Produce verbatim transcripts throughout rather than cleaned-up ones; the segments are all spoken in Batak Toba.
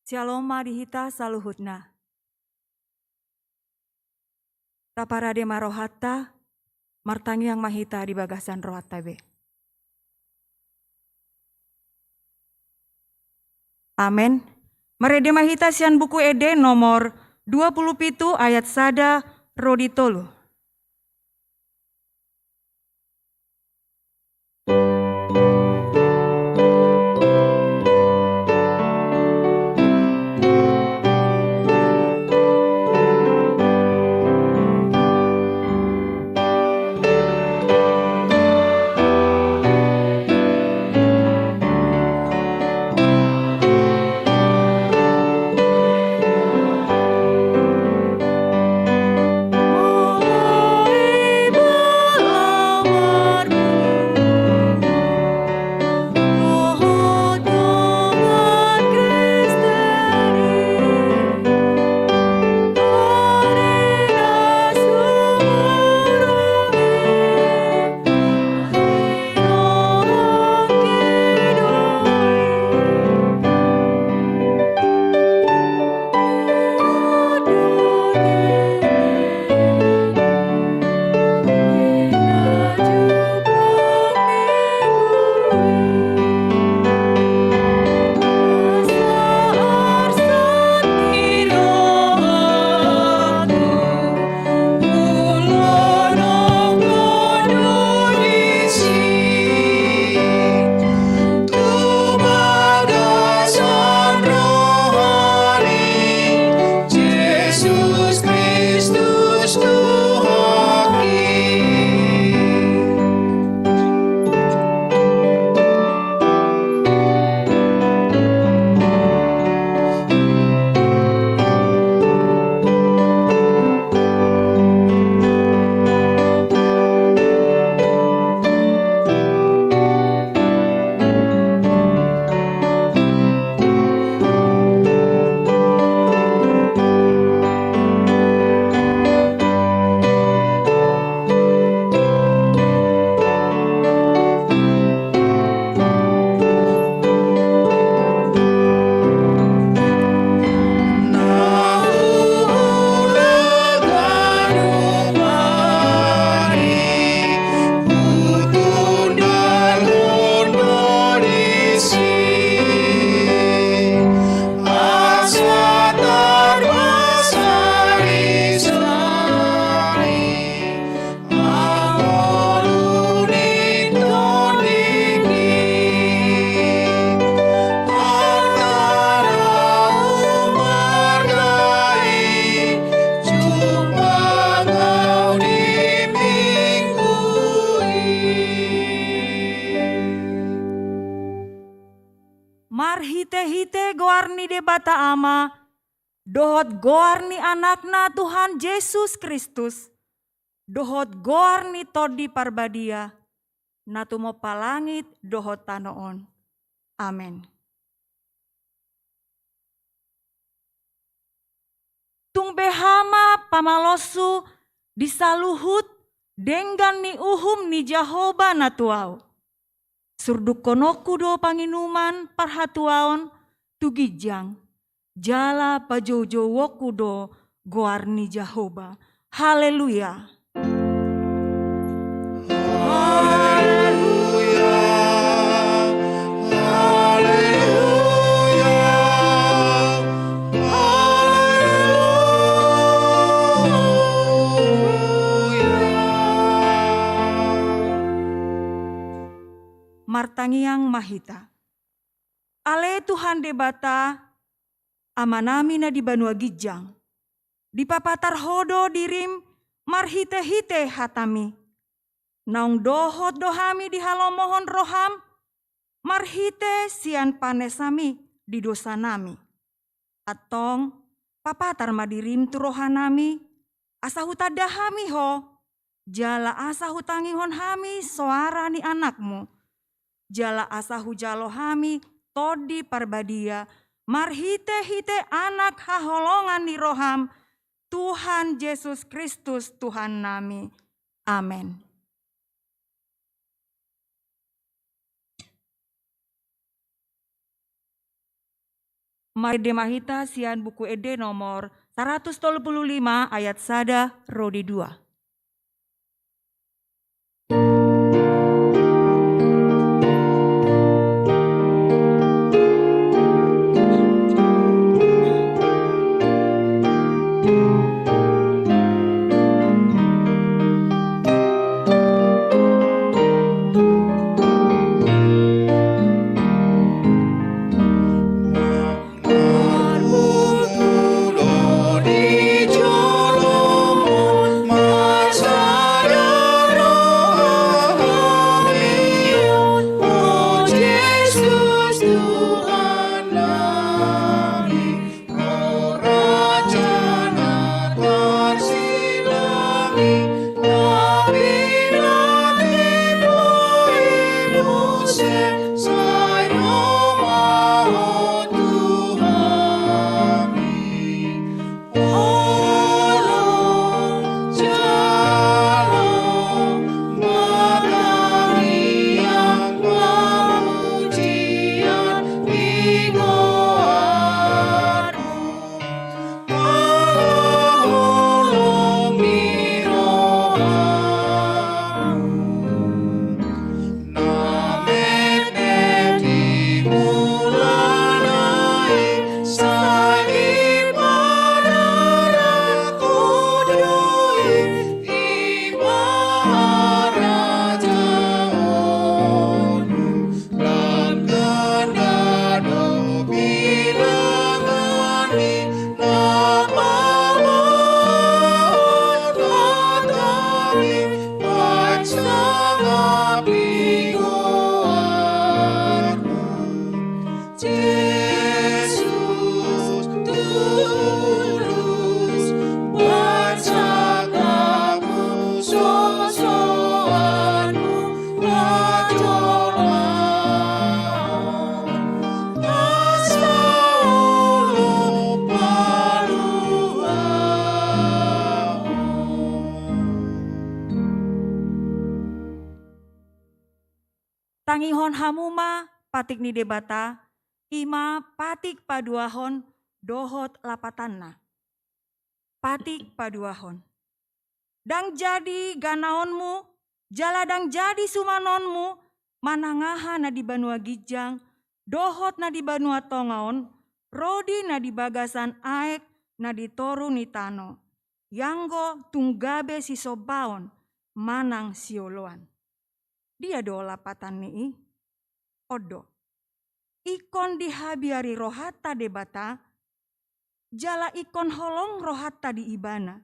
Syalom ma di hita saluhutna. Taparade ma rohanta, martangiang ma hita di bagasan rohanta be. Amen. Marende ma hita sian Buku Ende nomor dua pulu pitu ayat sada ro di tolu. Marhitehite goar ni Debata Ama, dohot goar ni Anakna Tuhan Jesus Kristus, dohot goar ni Tondi Parbadia, na tumompa langit dohot tano on. Amen. Tung beha ma pamaloshu di saluhut denggan ni uhum ni Jahowa na tu ahu. Surdukkononku do panginuman parhatuaon tu ginjang, jala pajoujouonku do goar ni Jahowa. Haleluya. Haleluya, haleluya, haleluya. Martangiang ma hita. Ale Tuhan Debata, Amanami na di banua ginjang, dipapatar Ho do dirim marhitehite hataMi. Naung dohot do hami dihalomohon rohaM, marhite sian panesaMi di dosanami. Antong, papatar ma dirim tu rohanami, asa hutanda hami Ho, jala asa hutangihon hami soara ni Anakmu, jala asa hujalo hami Tondi Parbadia, marhitehite Anak haholongan ni rohaM, Tuhan Jesus Kristus Tuhannami. Amen. Marende ma hita sian Buku Ende nomor saratus tolu pulu lima ayat sada ro di dua. Tangihon hamu ma patik ni Debata, i ma patik paduahon dohot lapatanna. Patik paduahon. Ndang jadi ganaonmu, jala ndang jadi sumanonmu, manang aha na di banua ginjang, dohot na di banua tonga on, rodi na di bagasan aek na di toru ni tano, ianggo tung gabe sisombaon manang sioloan. Dia do lapatanni i? On do. Ingkon dihabiari rohanta Debata, jala ingkon holong rohanta di Ibana.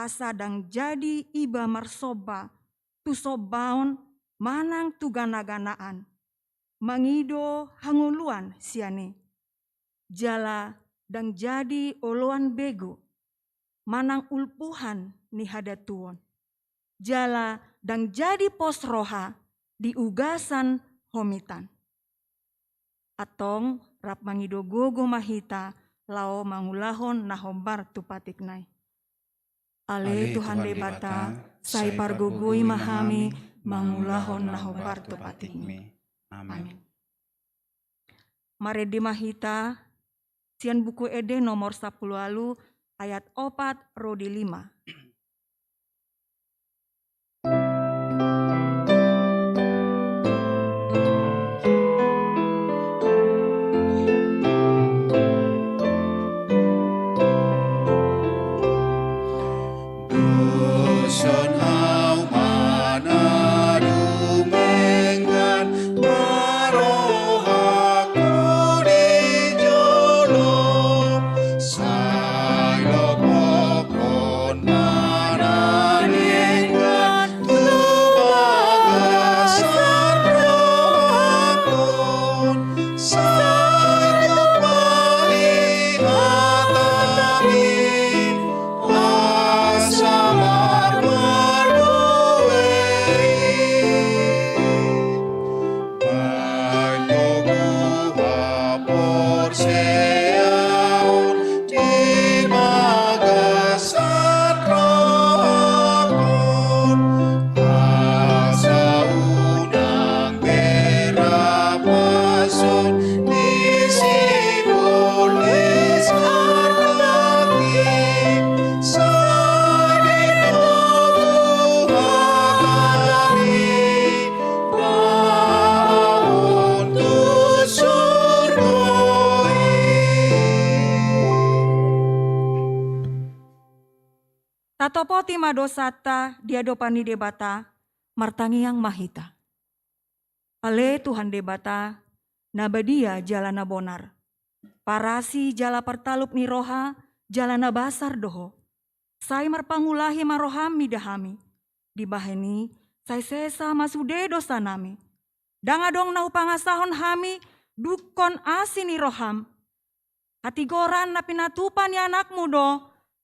Asa ndang jadi iba marsomba tu sombaon manang tu ganaganaan, mangido hangoluan sian i. Jala ndang jadi oloan begu, manang ulpuhan ni hadatuon. Jala ndang jadi pos roha di ugasan homitan. Antong rap mangido gogo ma hita laho mangulahon na hombar tu patikna i. Ale Tuhan Debata, sai pargogoi ma hami mangulahon na hombar tu patikmi. Amin. Marende ma hita sian Buku Ende nomor sampulu ualu ayat opat ro di lima. Atopoti ma dosanta di adopan ni Debata. Martangiang ma hita. Ale Tuhan Debata, na badia jala na bonar, parasi jala partalup ni roha, jala na basar do Ho. Sai marpangulahi ma roham mida hami. Dibahen i, sai sesa ma sude dosanami. Ndang adong na hupangasahon hami dungkon asi ni roham. Hatigoran na pinatupa ni anakmu do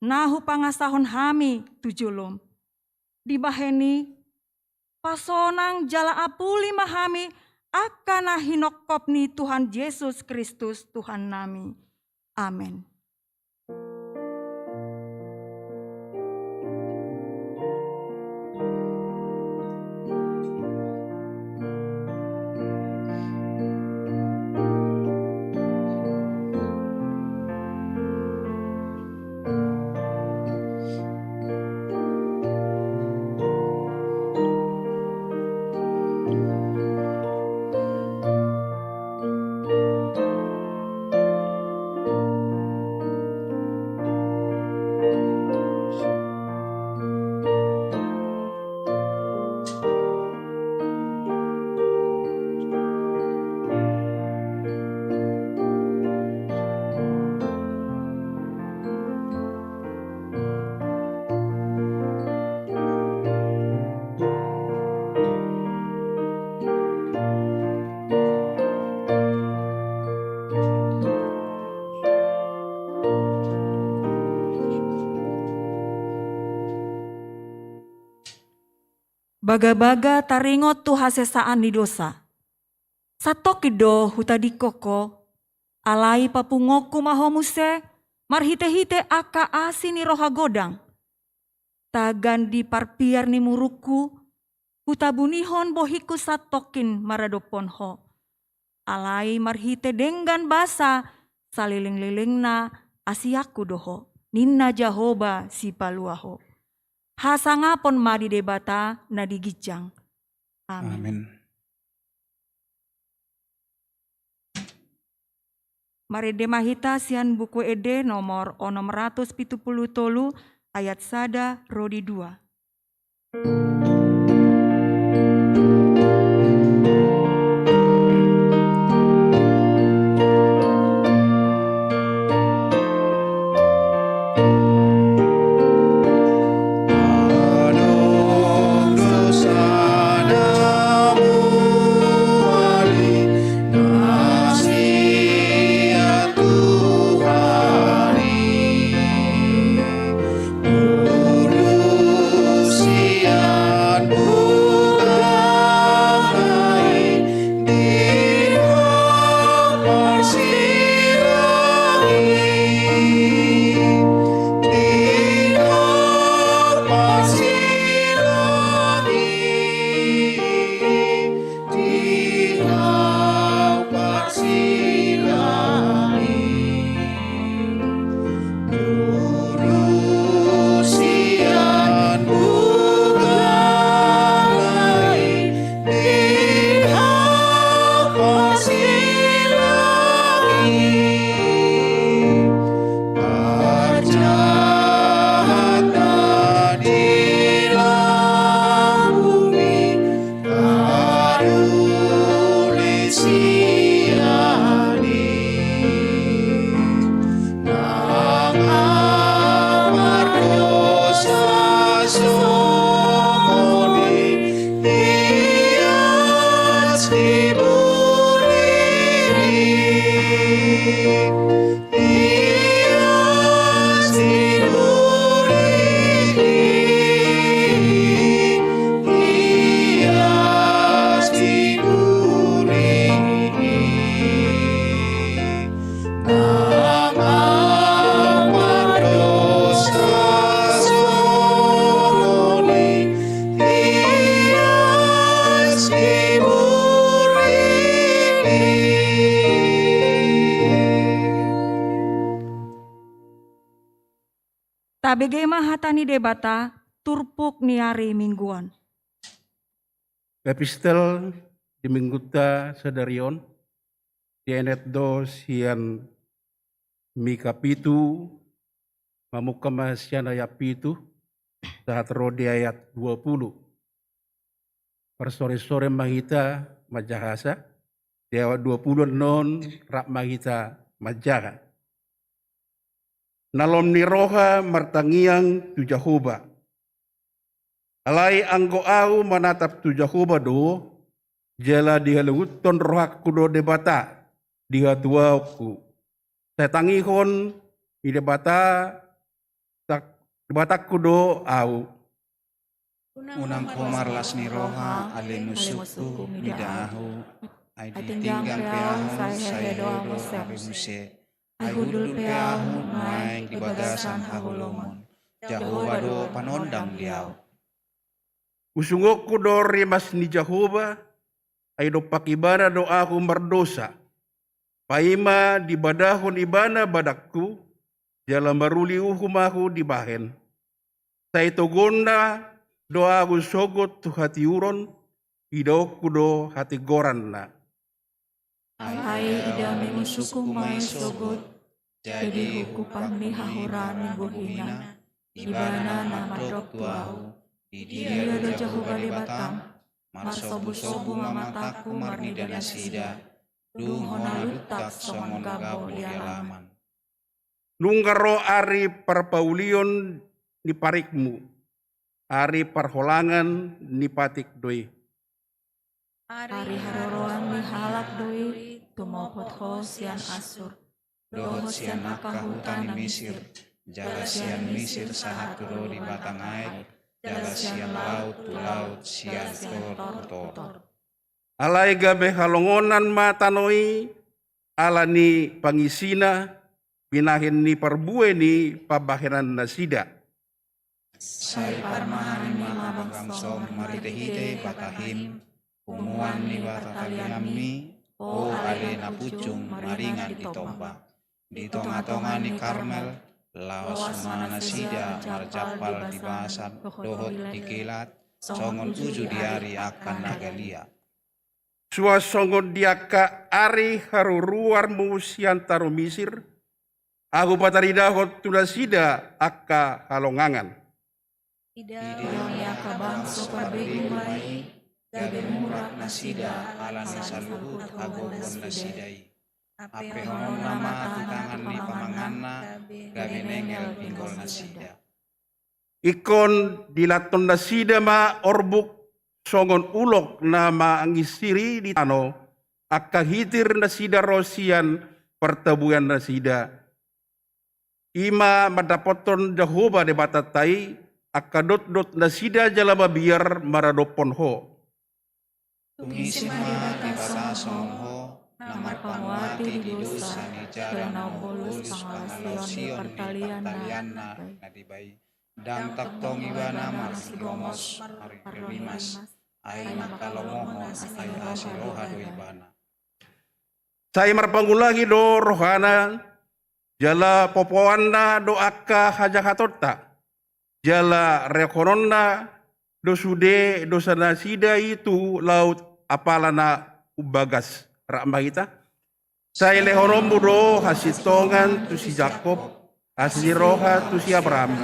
na hupangasahon hami tu jolom. Dibahen i, pasonang jala apuli ma hami angka na hinongkop ni Tuhan Jesus Kristus Tuhannami. Amen. Bagabaga taringot tu hasesaan ni dosa. Santongkin do hutadingkon ho, alai papunguonku ma ho muse marhitehite angka asi ni roha godang. Tagan di parpiar ni murungku, hutabunihon bohingku santongkin maradophon ho. Alai marhite denggan basa salelenglelengna asianku do ho, ninna Jahowa Sipalua ho. Hasangapon ma di Debata na di ginjang. Amen. Amen. Marende ma hita sian Buku Ende nomor onom ratus pitu pulu tolu, ayat sada ro di dua. Tabege ma hata ni Debata, turpuk ni ari Minggu on. Epistel di Minggunta sadari on dienet do sian Mika pitu, mamungka ma sian ayat pitu, sahat ro di ayat dua pulu. Marsoresore ma hita manjahasa, di ayat dua pulu annon rap ma hita manjaha. Na lom ni roha martangiang tu Jahowa. Alai anggo ahu manatap tu Jahowa do, jala dihaluhuthon rohangku do Debata di hatuaonku. Sai tangihon ni Debata, tak-, Debatangku do ahu. Unang ho marlas ni roha, ale musungku, mida ahu. Ai ditinggang pe ahu, sai hehe do ahu muse. Ai hundul pe ahu nuaeng di bagasan haholomon. Jahowa do panondang di ahu. Usungonku do rimas ni Jahowa, ai dompak Ibana do ahu mardosa. Paima dibadahon Ibana badangku, jala maruli uhum ahu dibahen. Sai togonna do ahu sogot tu hatiuron, idaonku do hatigoranna. Ai idaon ni musungku ma i sogot, jadi hukupan ni hahuraan ni bohina, Ibana na mandok tu ahu, di dia do Jahowa Debatam? Marsobusobu ma matangku marnida nasida, dung hona luntak songon gabo di alaman. Nunga ro ari parpaulion ni parikmu, ari parholangan ni patik do i. Ari haroroan ni halak do i tumopot ho sian Assur, dohot sian angka huta ni Misir, jala sian Misir sahat tu ro di batang aek, jala sian laut tu laut, sian tor tu tor. Alai gabe halongonan ma tano i ala ni pangisina, binahen ni parbue ni pambahenan nasida. Sai parmahan ni ma bangso marhitehite batahim, punguan ni batalianmi, o ale na punjung maringan di tomba. Di tongatonga ni Karmel, laos ma nasida marjampal di Basan dohot di Gilead, songon uju di ari angka na galia. Suang songon di angka ari haruruarmu sian tano Misir, ahu pataridahon tu nasida angka halongangan. Idaon ni angka bangso parbegu ma i, gabe murak nasida ala ni saluhut hagogoon nasida i. Ampehononna ma tu tangan ni pamanganna, gabe nengel pinggol nasida. Ingkon dilathon nasida ma orbuk songon ulok na mangisiri di tano, angka hitir nasida ro sian partabuan nasida. I ma mandapothon Jahowa Debatanta i angka dotdot nasida jala mabiar maradophon ho. Tung ise ma Debata songon ho, na marpanguati di dosa ni jala na umbolus pangalaosion ni partalianna na dibahen i? Ndang tongtong Ibana marsigomos, marrimas, ai mangkalomohon, ai asi roha do Ibana. Sai marpangulangi do rohana, jala popoanna do angka hajahatonta, jala rehononna do sude dosa nasida i tu laut apala na umbagas. Rap ma hita. Sai lehononmu do hasintongan tu si Jakob, asi ni roha tu si Abraham,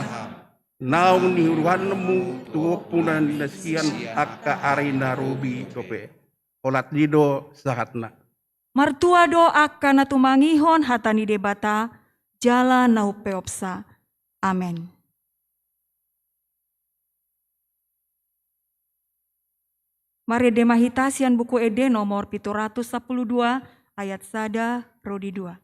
naung niuduhanmu tu ompu na nasian angka ari na robi dope. Holan i do sahatna. Martua do angka na tumangihon hata ni Debata, jala na umpeopsa. Amen. Marende ma hita sian Buku Ende nomor pitu ratus sampulu dua, ayat sada ro di dua.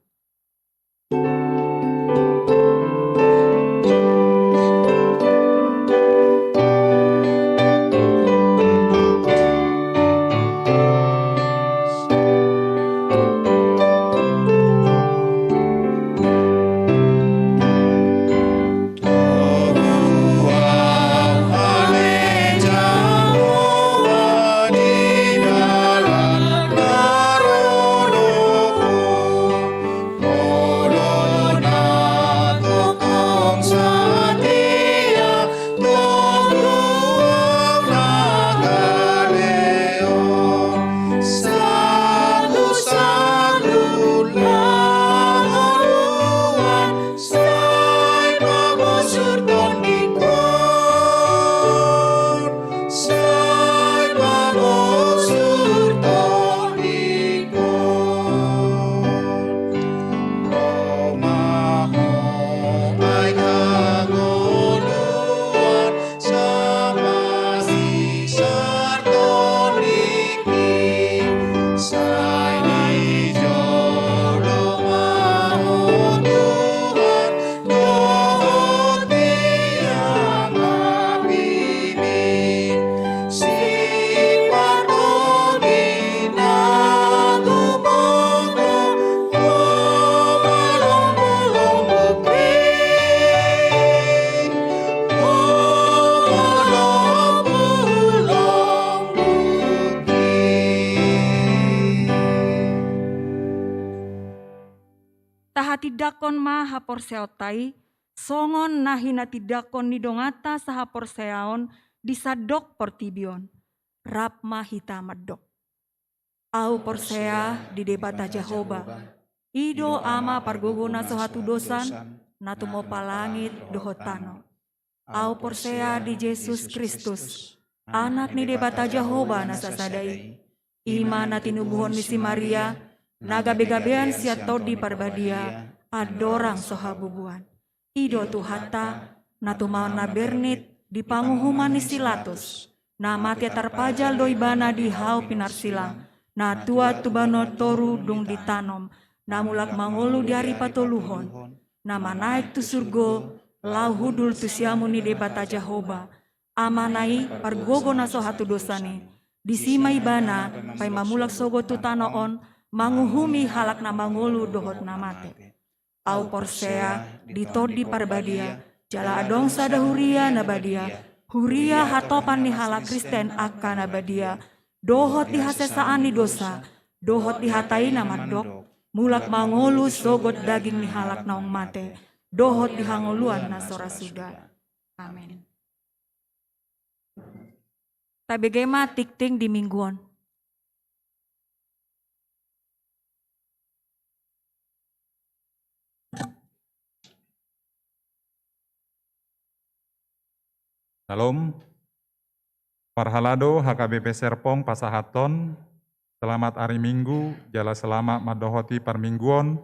Tahatindangkon ma haporseaonta i, songon na hinatindangkon ni donganta sahaporseaon di sandok portibi on. Rap ma hita mandok. Ahu porsea di Debata Jahowa, i do Ama pargogo na so hatudosan, na tumompa langit dohot tano. Ahu porsea di Jesus Kristus, Anak ni Debata Jahowa na sasada i. I ma na tinubuhon ni si Maria, na gabegabean sian Tondi Parbadia, andorang so habubuan. I do Tuhanta, na tumaon na bernit di panguhuman ni si Latus, na mate tarpajal do Ibana di hau pinarsilang, na tuat tu banua toru dung ditanom, na mulak mangolu di ari patoluhon, na manaek tu surgo, laho hundul tu siamun ni Debata Jahowa, Amana i pargogo na so hatudosan i. Disi ma Ibana paima mulak sogot tu tano on, manguhumi halak na mangolu dohot na mate. Ahu porsea di Tondi Parbadia, jala adong sada huria na badia, huria hatopan ni halak Kristen angka na badia, dohot di hasesaan ni dosa, dohot di hata i na mandok, mulak mangolu sogot daging ni halak naung mate, dohot di hangoluan na so ra suda. Amen. Tabege ma tingting di minggu on. Syalom. Parhalado H K B P Serpong pasahathon, selamat ari Minggu, jala selamat mandohoti parmingguon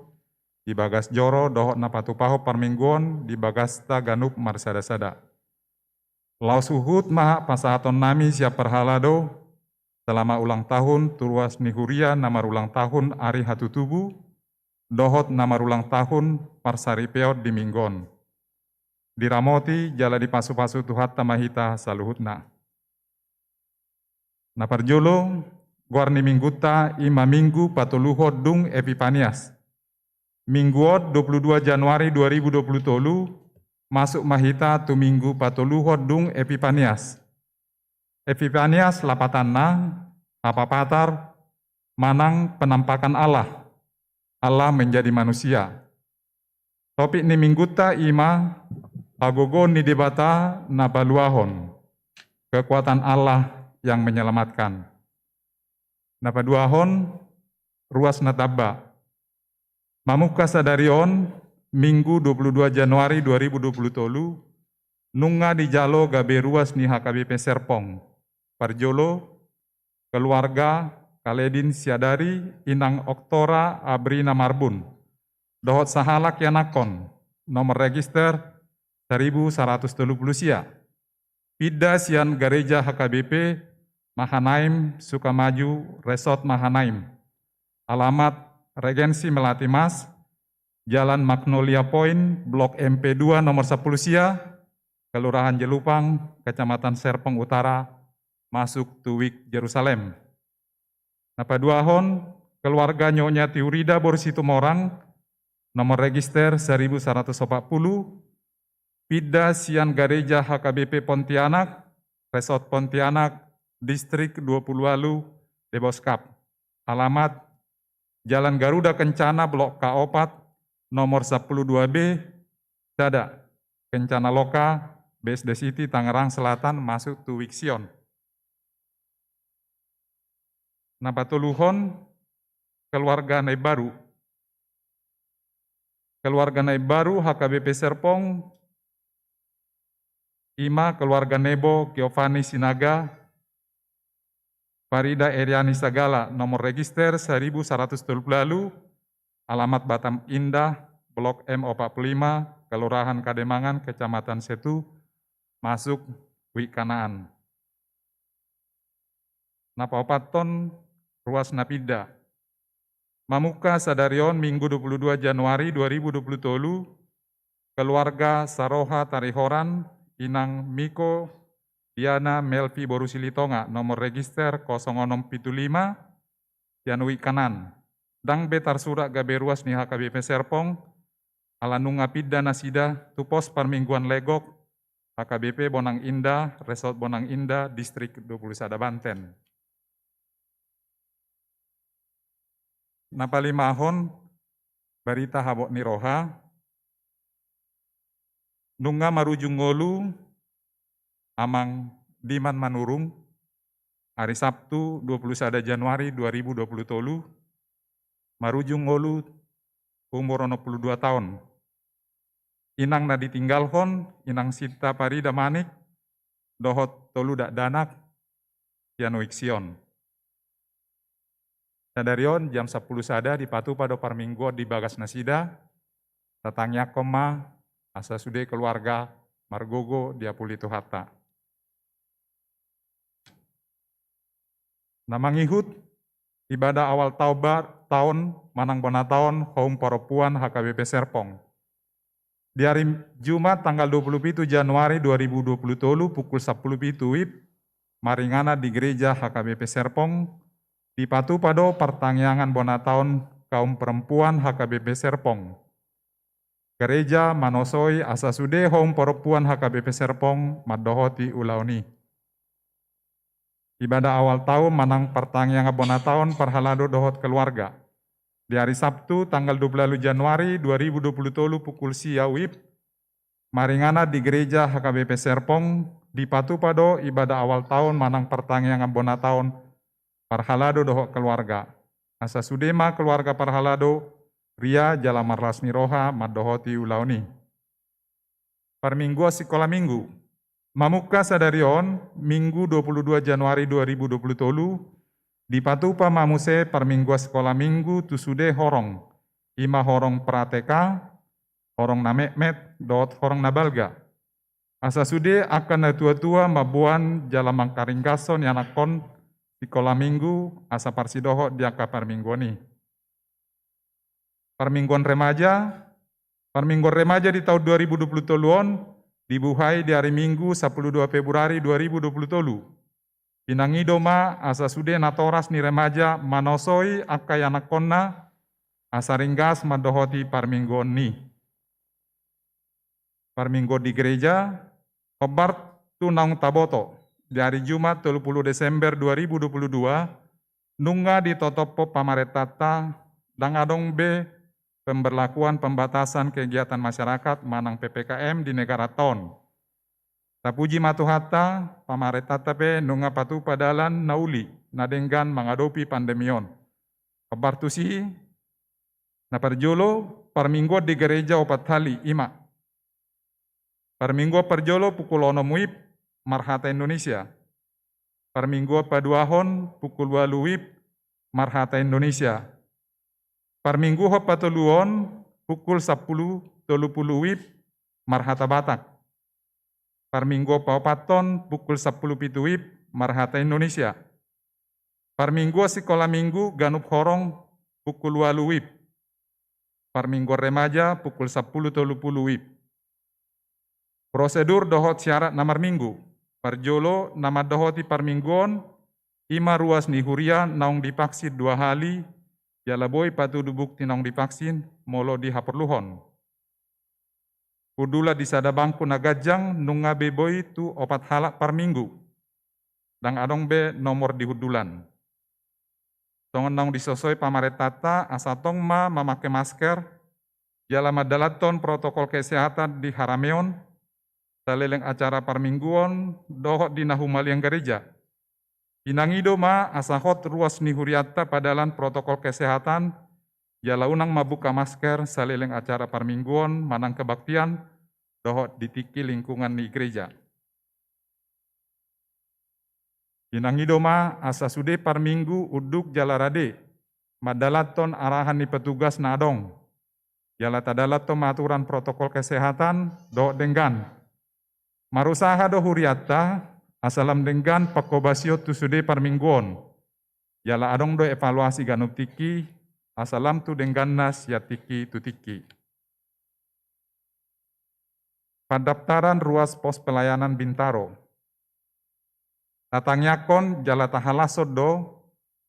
di bagas joro dohot na patupahon parmingguon di bagasta ganup marsadasada. Laos huhut ma pasahatonnami sian parhalado, selamat ulang tahun tu ruas ni huria na marulang tahun ari hatutubu, dohot na marulang tahun parsaripeon di minggu on. Diramoti jala dipasupasu Tuhanta ma hita saluhutna. Na parjolo, goar ni minggunta i ma minggu patoluhon dung Epipanias. Minggu on dua puluh dua Januari dua ribu dua puluh tolu, masuk ma hita tu minggu patoluhon dung Epipanias. Epipanias lapatanna, hapapatar, manang penampakan Allah, Allah menjadi manusia. Topik ni minggunta i ma, hagogoon ni Debata na paluahon, kekuatan Allah yang menyelamatkan. Na paduahon, ruas na tamba. Mamungka sadari on, Minggu dua puluh dua Januari dua ribu dua puluh tolu, nunga dijalo gabe ruas ni H K B P Serpong. Parjolo, keluarga Kaledin Siadari, Inang Oktora Abrina Marbun, dohot sahalak ianakhon, nomor register saribu saratus tolu pulu sia. Pinda sian Gareja H K B P Mahanaim Sukamaju, Resort Mahanaim. Alamat Regensi Melati Mas, Jalan Magnolia Point, Blok M P dua nomor sapulu sia, Kelurahan Jelupang, Kecamatan Serpong Utara, masuk tu Wik Jerusalem. Na paduahon, keluarga Nyonya Tiurida boru Situmorang, nomor register saribu saratus opat pulu, pinda sian Gareja H K B P Pontianak, Resort Pontianak, Distrik dua pulu ualu, Deboskap. Alamat, Jalan Garuda Kencana Blok K opat, nomor sapulu dua B, sada, Kencana Loka, B S D City, Tangerang Selatan, masuk tu Wik Sion. Na patoluhon, keluarga Naimbaru. Keluarga Naimbaru H K B P Serpong, i ma keluarga Nebo Giovanni Sinaga, Farida Eriani Sagala, nomor register saribu saratus tolu pulu ualu, alamat Batam Indah, Blok M opat pulu lima, Kelurahan Kademangan, Kecamatan Setu, masuk Wik Kanaan. Na paopathon, ruas na pinda. Mamungka sadari on Minggu dua pulu dua Januari dua ribu dua pulu tolu, keluarga Saroha Tarihoran, Inang Miko Diana Melvi boru Silitonga, nomor register kosong onom pitu lima, sian Wik Kanaan. Ndang be tarsurat gabe ruas ni H K B P Serpong, ala nunga pinda nasida tu pos parmingguan Legok, H K B P Bonang Indah, Resort Bonang Indah, Distrik dua pulu sada Banten. Na palimahon, Barita habot ni roha. Nunga marujung ngolu Amang Diman Manurung, ari Sabtu dua puluh sada Januari dua ribu dua puluh tolu, marujung ngolu umur onom puluh dua taon. Inang na ditinggalhon, Inang Sinta Parida Manik, dohot tolu dakdanak, sian Uik Sion. Sadari on jam sampulu sada dipatupa do parmingguon di bagas nasida, tatangiangkon ma asa sude keluarga margogo diapuli Tuhanta. Na mangihut, ibadah awal taon ba-, taon manang bona taon Koum Parompuan H K B P Serpong. Di ari Jumat tanggal dua puluh pitu Januari dua ribu dua puluh tolu pukul sampulu pitu wib, maringanan di gereja H K B P Serpong, dipatupa do partangiangan bona taon Koum Parompuan H K B P Serpong. Gereja manosoi asa sude Koum Parompuan H K B P Serpong mandohoti ulaon i. Ibadah awal taon manang partangiangan bona taon parhalado dohot keluarga. Di ari Sabtu tanggal dua puluh ualu Januari dua ribu dua puluh tolu pukul sia wib, maringanan di gereja H K B P Serpong, dipatupa do ibadah awal taon manang partangiangan bona taon parhalado dohot keluarga. Asa sude ma keluarga parhalado ria jala marlas ni roha mandohoti ulaon i. Parmingguon sikola minggu. Mamungka sadari on, Minggu dua puluh dua Januari dua ribu dua puluh tolu, dipatupa ma muse parmingguon sikola minggu tu sude horong, i ma horong pra-T K, horong na metmet, dohot horong na balga. Asa sude angka natuatua mamboan jala mangkaringgashon ianakhon sikola minggu asa parsidohot di angka parmingguon i. Parmingguon remaja. Parmingguon remaja di taon dua ribu dua puluh tolu on dibuhai di ari Minggu sampulu dua Februari dua ribu dua puluh tolu. Pinangido ma asa sude natoras ni remaja manosoi angka ianakhonna asa ringgas mandohoti parmingguon i. Parmingguon di gereja. Hombar tu naung taboto, di ari Jumat tolu puluh Desember dua ribu dua puluh dua, nunga ditotophon pamarentanta, ndang adong be pemberlakuan pembatasan kegiatan masyarakat manang P P K M di negaranta on. Tapuji ma Tuhanta, pamarentanta pe nunga patupa dalan na uli, na denggan mangadopi pandemi on. Hombar tusi, na parjolo, parmingguon di gereja opat hali, i ma. Parmingguon parjolo pukul onom wib, marhata Indonesia. Parmingguon paduahon pukul ualu wib, marhata Indonesia. Parmingguon patoluhon pukul sampulu tolu pulu wib, marhata Batak. Parmingguon paopathon pukul sampulu pitu wib, marhata Indonesia. Parmingguon sikola minggu ganup horong pukul ualu wib. Parmingguon remaja pukul sampulu tolu pulu wib. Prosedur dohot syarat na marminggu. Parjolo, na mandohoti parmingguon, i ma ruas ni huria naung divaksin dua hali, jala boi patudu bukti naung divaksin, molo dihaporluhon. Hundulan di sada bangku na ganjang nunga be boi tu opat halak parminggu. Ndang adong be nomor di hundulan. Songon naung disosoi pamarentanta, asa tong ma mamake masker, jala mandalanhon protokol kesehatan di harameon, saleleng acara parmingguon, dohot di na humaliang gareja. Pinangido ma asa hot ruas ni hurianta padalan protokol kesehatan, jala unang mambuka masker saleleng acara parmingguon manang kebaktian, dohot di tingki lingkungan ni gereja. Pinangido ma asa sude parminggu unduk jala rade, mandalanhon arahan ni petugas na adong. Jala tadalanhon ma aturan protokol kesehatan, dohot denggan. Marusaha do hurianta, asa lam denggan pangkobasion tu sude parmingguon. Jala adong do evaluasi ganup tingki, asa lam tu dengganna sian tingki tu tingki. Pandaptaran ruas pos pelayanan Bintaro. Tatangiangkon jala tahalashon do,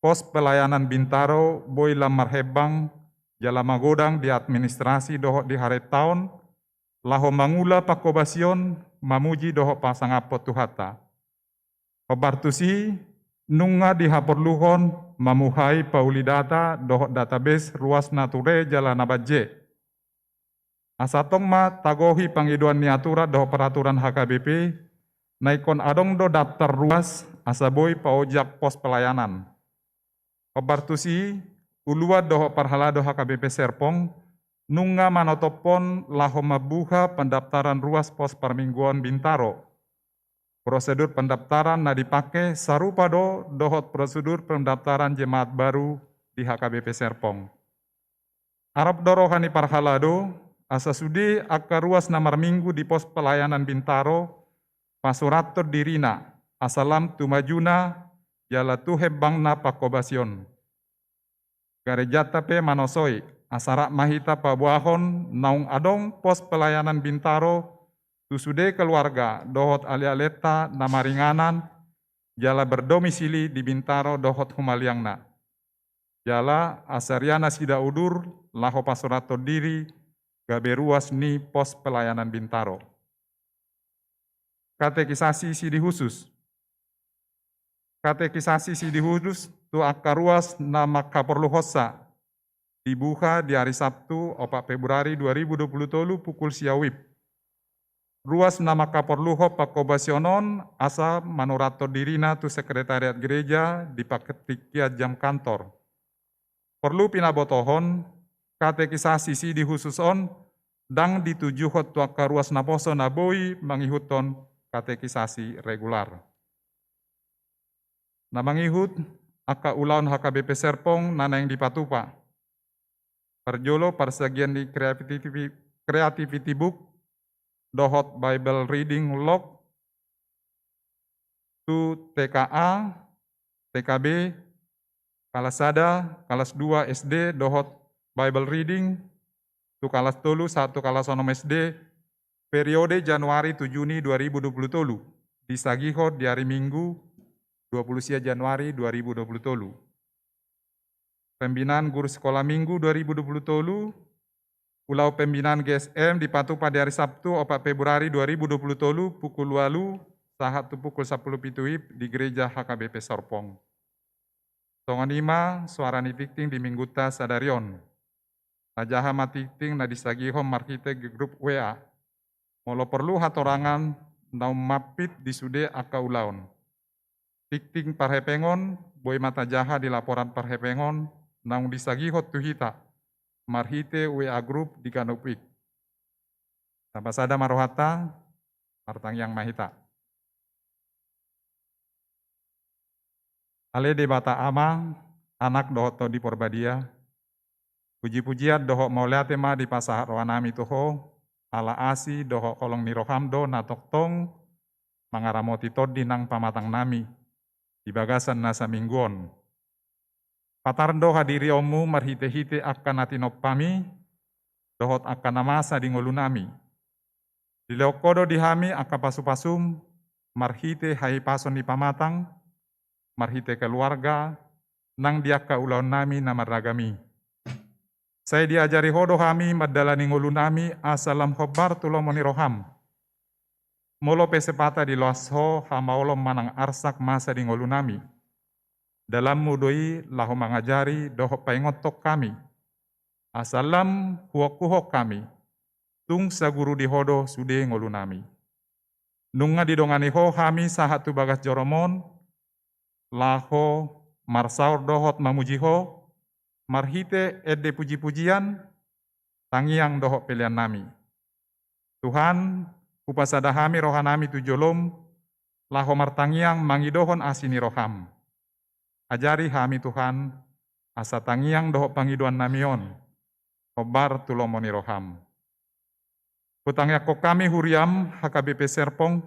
pos pelayanan Bintaro boi lam marhembang, jala magodang di administrasi dohot di harentaon, laho mangula pangkobasion, mamuji dohot pasangaphon Tuhanta. Hombar tusi, Nunga dihaporluhon mamuhai pauli data dohot database ruas na ture jala na banje. Asa tong ma tagohi pangidoan ni aturan dohot peraturan H K B P, na ingkon adong do daftar ruas asa boi paojak pos pelayanan. Hombar tusi, uluan dohot parhalado H K B P Serpong, nunga manotophon laho mambuha pendaftaran ruas pos parmingguon Bintaro. Prosedur pendaftaran na dipake sarupa do dohot prosedur pendaftaran jemaat baru di H K B P Serpong. Arop do roha ni parhalado, asa sude angka ruas na marminggu di pos pelayanan Bintaro, pasurathon dirina, asa lam tu majuna, jala tu hembangna pangkobasion. Garejanta pe manosoi, asa rap ma hita paboahon naung adong pos pelayanan Bintaro, tu sude keluarga dohot alealeta na maringanan, jala berdomisili di Bintaro dohot humaliangna. Jala asa ria nasida udur laho pasurathon diri gabe ruas ni pos pelayanan Bintaro. Katekisasi sidi husus. Katekisasi sidi husus tu angka ruas na manghaporluhonsa, dibuha di ari Sabtu, opat Februari dua ribu dua puluh tolu, pukul sia WIB. Ruas na manghaporluhon pangkobasion on asa manurathon dirina tu sekretariat gereja di partingkian jam kantor. Porlu pinabotohon, katekisasi sidi husus on ndang ditujuhon tu angka ruas naposo na boi mangihuthon katekisasi regular. Na mangihut angka ulaon H K B P Serpong na naeng dipatupa. Parjolo, parsagian ni creativity, creativity book dohot Bible reading log tu T K A, T K B, kalas sada, kalas dua S D dohot Bible reading tu kalas tolu sahat tu kalas onom S D, periode Januari tu Juni dua ribu dua puluh tolu, disagihon di ari Minggu dua puluh sia Januari dua ribu dua puluh tolu. Pembinaan guru sekolah minggu dua ribu dua puluh tolu, ulaon pembinaan G S M dipatupa di ari Sabtu, opat Februari dua ribu dua puluh tolu, pukul ualu sahat tu pukul sampulu pitu WIB di gereja H K B P Serpong. Songon i ma suara ni tingting di minggunta sadari on. Tajaha ma tingting na disagihon marhite grup W A. Molo porlu hatorangan naung mampit di sude angka ulaon. Tingting parhepengon, boi ma tajaha di laporan parhepengon naung disagihon tu hita marhite W A grup di ganup i. Tapasada ma rohanta, martangiang ma hita. Ale Debata Ama, Anak dohot Tondi Porbadia, pujipujian dohot mauliate ma dipasahat rohanami tu Ho, ala asi dohot holong ni roham do na tongtong mangaramoti tondi nang pamatangnami di bagasan na saminggu on. Patar do hadirionmu marhitehite angka na tinompami dohot angka na masa di ngolunami. Dilehon Ho do di hami angka pasupasum marhite hahipason ni pamatang, marhite keluarga, nang di angka ulaonnami na marragam i. Sai diajari Ho do hami mandalani ngolunami asa lam hombar tu lomo ni roham. Molo pe sepata diloas Ho hamaolon manang arsak masa di ngolunami, dalanmu do i laho mangajari dohot paingothon hami, asa lam huokuhon hami, tung saguru di Ho do sude ngolunami. Nunga didongani Ho hami sahat tu bagas jorom on, laho marsaor dohot mamuji Ho, marhite ende pujipujian, tangiang dohot peleannami. Tuhan, hupasada hami rohanami tu jolom, laho martangiang mangidohon asi ni roham. Ajari hami Tuhan, asa tangiang dohot pangidoannami on hombar tu lomo ni roham. Hutangiangkon hami huriam H K B P Serpong,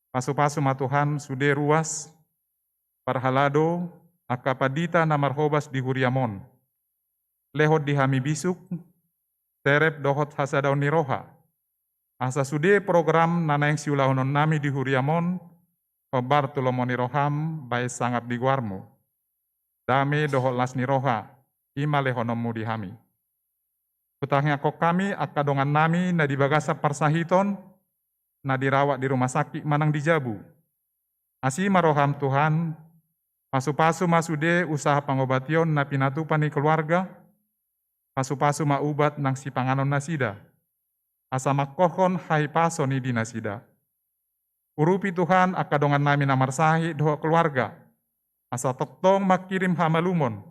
pasupasu ma Tuhan sude ruas, parhalado, angka pandita na marhobas di huriam on. Lehon di hami bisuk, serep dohot hasadaon ni roha, asa sude program na naeng siulahononnami di huriam on hombar tu lomo ni roham baen sangap di goarmu. Dame dohot las ni roha, i ma lehononmu di hami. Hutangiangkon hami angka dongannami na di bagasan parsahiton, na dirawat di rumah sakit manang di jabu. Asi ma roham Tuhan, Pasupasu ma sude usaha pangobation na pinatupa ni keluarga, pasupasu ma ubat nang sipanganon nasida, asa mangkorhon hahipason i di nasida. Urupi Tuhan angka dongannami na marsahit dohot keluarga, asa tongtong mangkirim hamalumon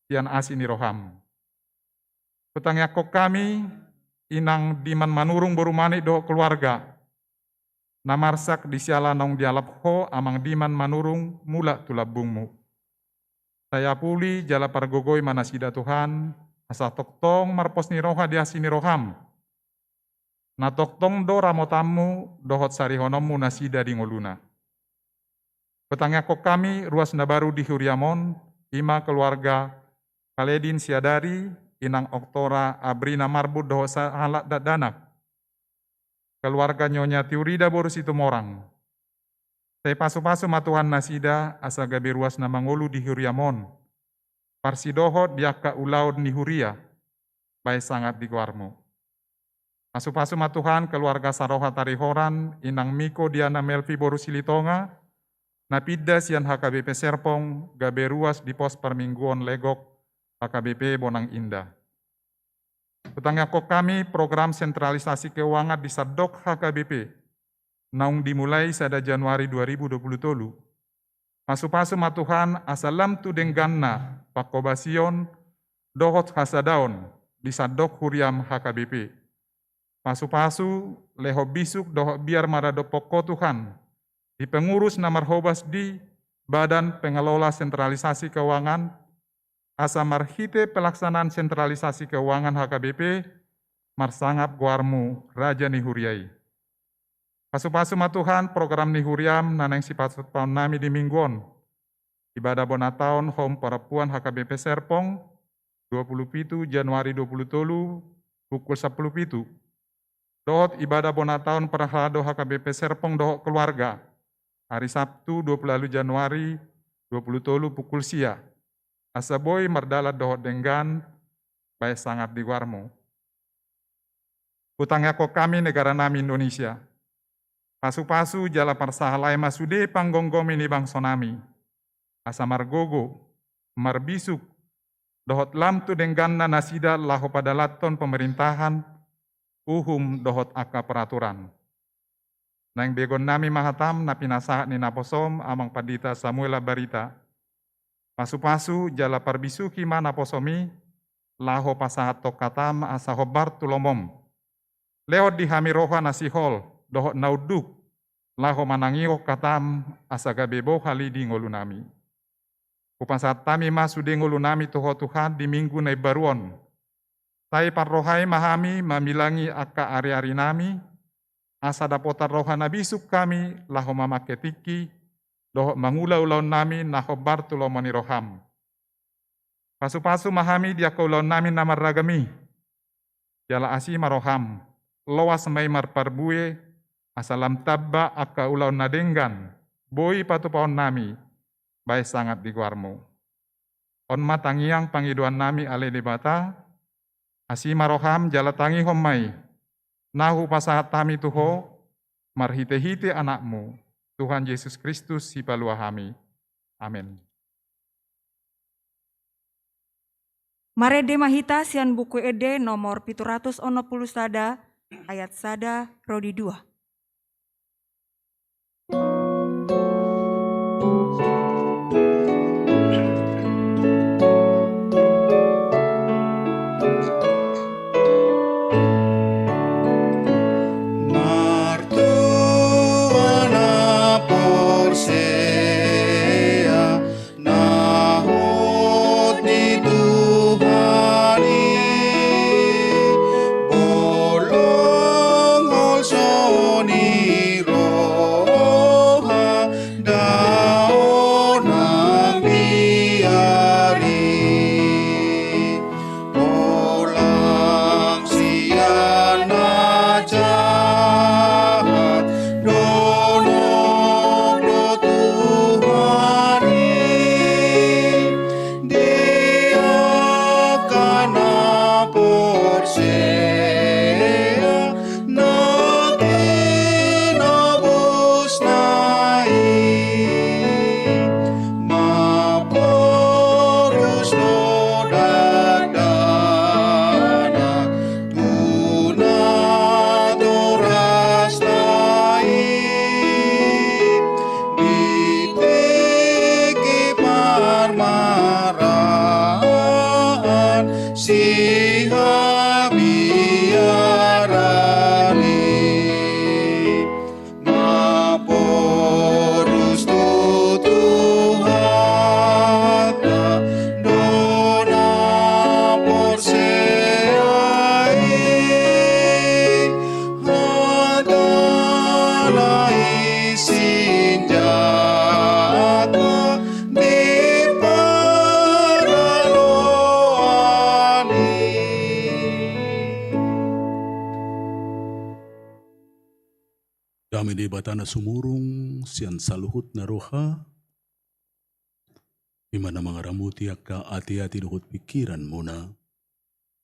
sian asi ni roham. Hutangiangkon hami, inang Diman Manurung boru Manik dohot keluarga, na marsak di siala naung dialap ho amang Diman Manurung mulak tu lambungmu. Sai apuli jala pargogoi ma nasida Tuhan, asa tongtong marpos ni roha di asi ni roham. Na tongtong do ramotanmu dohot sarihononmu nasida di ngoluna. Hutangiangkon hami ruas na baru di huriam on, i ma keluarga Kaledin Siadari, inang Oktora Abrina Marbun dohot sahalak dakdanak. Keluarga Nyonya Tiurida boru Situmorang. Sai pasupasu ma Tuhan nasida asa gabe ruas na mangolu di huriam on, parsidohot di angka ulaon ni huria, baen sangap di goarmu. Pasupasu ma Tuhan keluarga saroha tarihoran, inang Miko Diana Melvi boru Silitonga, na pinda sian H K B P Serpong gabe ruas di pos parmingguon Legok H K B P Bonang Indah. Hutangiangkon hami program sentralisasi keuangan di sandok H K B P, naung dimulai sada Januari dua ribu dua puluh tolu. Pasupasu ma Tuhan asa lam tu dengganna pangkobasion dohot hasadaon di sandok huriam H K B P. Pasupasu, lehon bisuk dohot biar maradophon ho Tuhan, di pengurus na marhobas di Badan Pengelola Sentralisasi Keuangan, asa marhite pelaksanaan sentralisasi keuangan H K B P, marsangap goarmu Raja ni Huria i. Pasupasu ma Tuhan program ni huriam na naeng sipatupaonnami di minggu on. Ibadah bona taon hom parampuan H K B P Serpong, dua puluh pitu Januari dua puluh tolu, pukul sampulu pitu. Dohot ibadah bona taon parhalado H K B P Serpong dohot keluarga, ari Sabtu dua puluh ualu Januari dua puluh tolu pukul sia. Asa boi mardalan dohot denggan, baen sangap di goarmu. Hutangiangkon hami negaranami Indonesia. Pasupasu jala parsahalai ma sude panggomgomi ni bangsonami, asa margogo, marbisuk, dohot lam tu dengganna nasida laho padalanhon pemerintahan, uhum dohot angka peraturan. Naeng begonnami ma hatam na pinasahat ni naposom amang pandita Samuel Barita. Pasupasu jala parbisuhi ma naposom i, laho pasahathon hatam asa hombar tu lomom. Lehon di hami roha na sihol dohot na unduk, laho manangihon hatam asa gabe bohal i di ngolunami. Hupasahat hami ma sude ngolunami tu Ho Tuhan di minggu na imbaru on. Sai parrohai ma hami mamilangi angka ariarinami, asa dapotan roha na bisuk hami laho mamangke tingki, dohot mangula ulaonnami na hombar tu lomo ni roham. Pasupasu ma hami di angka ulaonnami na marragam i. Jala asi ma roham, loas ma i marparbue, asa lam tamba angka ulaon na denggan, boi patupaonnami, baen sangap di goarmu. On ma tangiang pangidoannami ale Debata, asi ma roham jala tangihon ma i, na hupasahat hami tu Ho, marhitehite Anakmu, Tuhan Jesus Kristus Sipalua hami. Amen. Marende ma hita sian Buku Ende nomor pitu ratus onom pulu sada, ayat sada ro di dua. Martua na porsea, na hot di Tuhan i, bolong holso Dame ni Debata na sumurung sian saluhutna roha, i ma na mangaramoti angka ateate dohot pingkiranmuna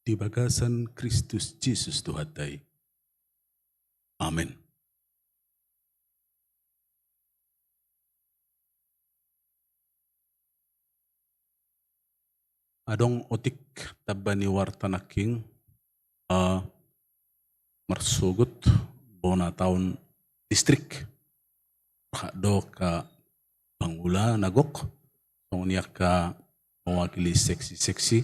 di bagasan Kristus Jesus Tuhanta i. Amen. Adong otik tamba ni warta nangkin, eh, marsogot bona taon distrik. Hak do angka pangula na gok, songon i angka mewakili seksi-seksi.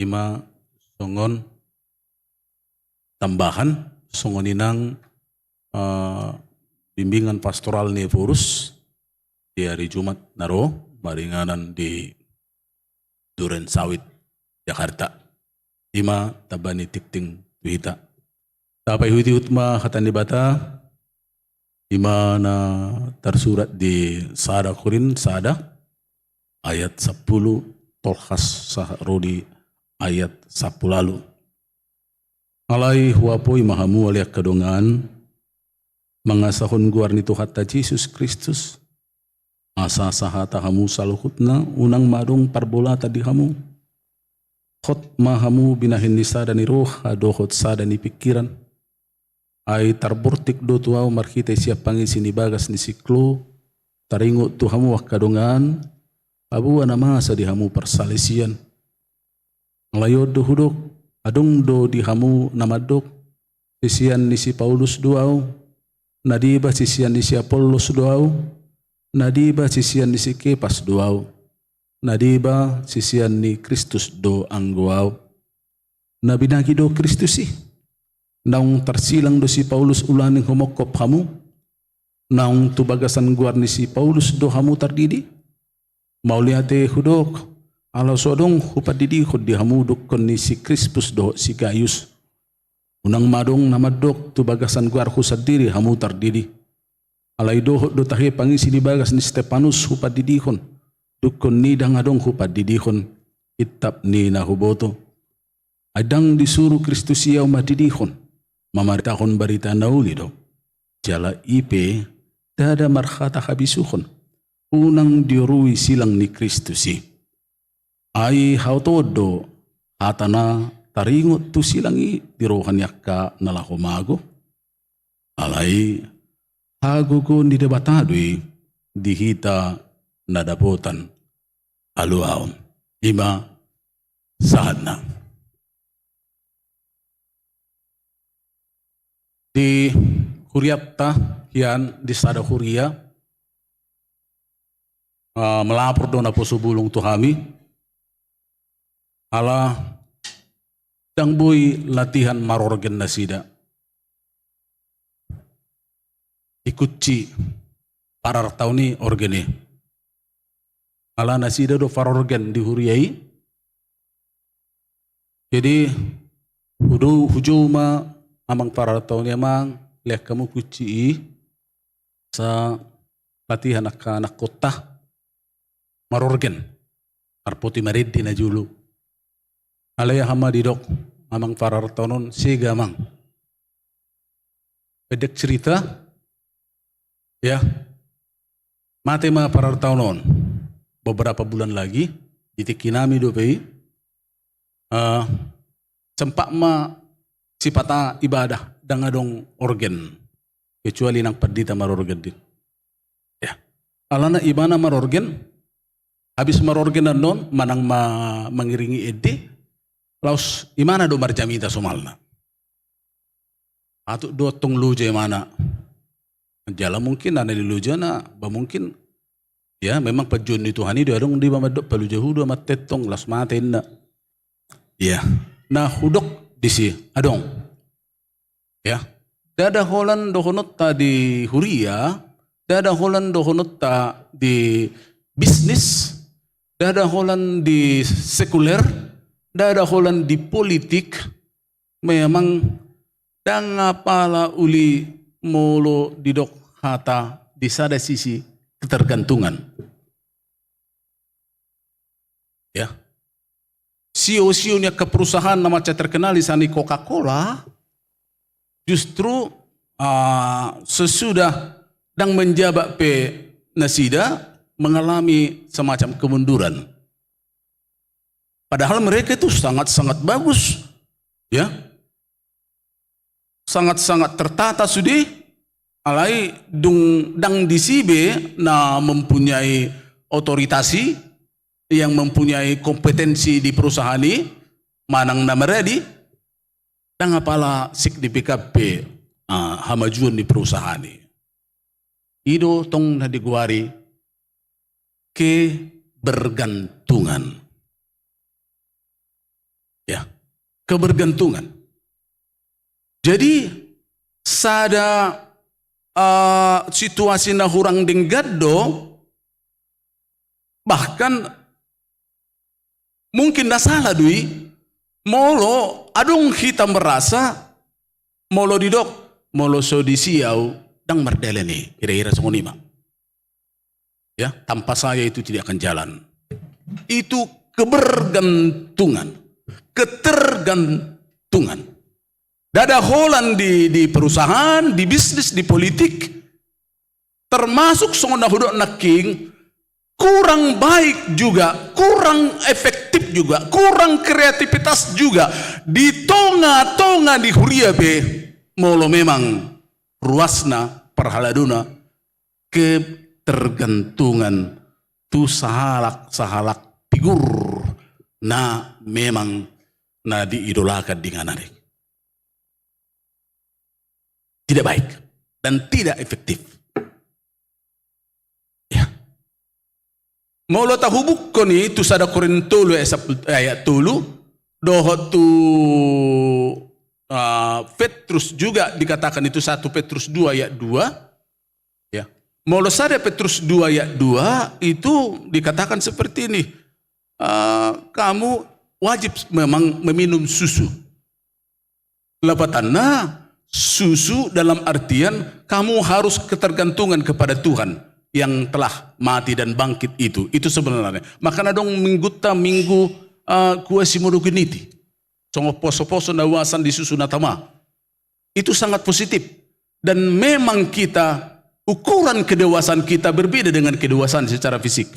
I ma songon tambahan, songon i nang, eh, bimbingan pastoral ni Ephorus di ari Jumat na ro, maringanan di Duren Sawit, Jakarta. I ma tamba ni tingting tu hita. Tapaihutihut ma hata ni Debata, i ma na tarsurat di sada Korint sada, ayat sampulu, tolhas sahat ro di ayat sampulu ualu. Alai huapoi ma hamu ale angka dongan, mangasahon goar ni Tuhanta Jesus Kristus, asa sahata hamu saluhutna, unang ma adong parbolatan di hamu. Hot ma hamu binahen ni sada ni roha dohot sada ni pingkiran. Ai tarbortik do tu ahu marhite sian pangisi ni bagas ni si Kloe, taringot tu hamu angka dongan, paboa na masa di hamu parsalisian. Alai on do hudok, adong do di hamu na mandok, sisian ni si Paulus do ahu, na deba sisian ni si Apollos do ahu, na deba sisian ni si Kepas do ahu, na deba sisian ni Kristus do anggo ahu. Na binagi do Kristus i. Naung tarsilang do si Paulus ulaning humongkop hamu? Naung tu bagasan goar ni si Paulus do hamu tardidi? Mauliate hudok, ala so adong hupandidihon di hamu dungkon ni si Krispus dohot si Gayus. Unang ma adong na mandok tu bagasan goarhu sandiri hamu tardidi. Alai dohot do tahe pangisi ni bagas ni Stepanus hupandidihon, dungkon ni ndang adong hupandidihon, intap ni na huboto. Ai ndang disuru Kristus i ahu mandidihon, mamaritahon barita na uli do. Jala i pe ndada marhata habisuhon, unang diorui silang ni Kristus i. Ai haotoon do hata na taringot tu silang i di roha ni angka na laho mago. Alai hagogoon ni Debata do i di hita na dapotan haluaon. I ma sahatna. Di hurianta hian di sada huria, ah, melapor do naposo bulung tu hami, ala ndang boi latihan marorgen nasida. Dikunci parartaon i orgen i. Ala nasida do parorgen di huria i. Jadi, hudou, hujou ma amang parartaon i, amang, lehon hamu kunci i, asa latihan angka anakkonta marorgen, marpoti marende na jolo. Alai aha ma didok amang parartaon on, sega amang. Pendek cerita, ya, mate ma parartaon on. Beberapa bulan lagi, di tingki nami dope i, eh, sempat ma sipata ibadah, ndang adong orgen. Kecuali nang pandita marorgen di. Ya. Alana ibana marorgen, habis marorgen annon, manang ma-, mangiringi ende, laos imana do marjamita somalna. Patut do tong loja imana. Jala mungkin na nilojana, ba mungkin, ya, memang panjouon ni Tuhan i do, adong do iba mandok palojahu do amanta i tong, laos mate inna. Ya. Na hudok disi, adong. Ya. Ndada holan dohononta di huria, ndada holan dohononta di bisnis, ndada holan di sekuler, ndada holan di politik, memang ndang apala uli molo didok hata di sada sisi ketergantungan. Ya. Sio-sio ni angka perusahaan na mansai terkenal, di sana i Coca-Cola, justru ah, sesudah dang menjabat pe nasida mengalami semacam kemunduran. Padahal mereka itu sangat-sangat bagus, ya. Sangat-sangat tertata sude, alai dung dang disi be na mempunyai otoritas i, yang mempunyai kompetensi di perusahaan i, manang na maradi, dang apala signifikan pe, ah, hamajuon ni perusahaan i. I do tong na digoari kebergantungan. Ya, kebergantungan. Jadi, sada, eh, situasi na hurang denggan do, bahkan mungkin na sala do i, molo adong hita merasa, molo didok, molo so disi au, dang mardalan i, kira-kira songon i ma. Ya, tanpa saya itu tidak akan jalan. Itu kebergantungan, ketergantungan. Dada holan di, di perusahaan, di bisnis, di politik, termasuk songon na hudok nangkin, kurang baik juga, kurang efektif juga, kurang kreativitas juga di tonga-tonga ni huria pe, molo memang ruasna, parhaladona, ketergantungan tu sahalak-sahalak figur na memang na diidolakan di inganan i. Tidak baik dan tidak efektif. Ya. Molo tahubukkon i tu sada Korintus tolu ayat sapuluh, ayat tolu, dohot tu, ah, Petrus juga dikatakan itu satu Petrus dua ayat dua. Ya. Molo sada Petrus dua ayat dua itu dikatakan seperti ini. Ah, kamu wajib memang meminum susu. Lapatanna, susu dalam artian kamu harus ketergantungan kepada Tuhan yang telah mati dan bangkit itu. Itu sebenarnya. Makana adong mingguta minggu, eh, Quasimodogeniti. Songon poso-poso na uasan di susu na tama. Itu sangat positif. Dan memang kita, ukuran kedewasaan kita berbeda dengan kedewasaan secara fisik.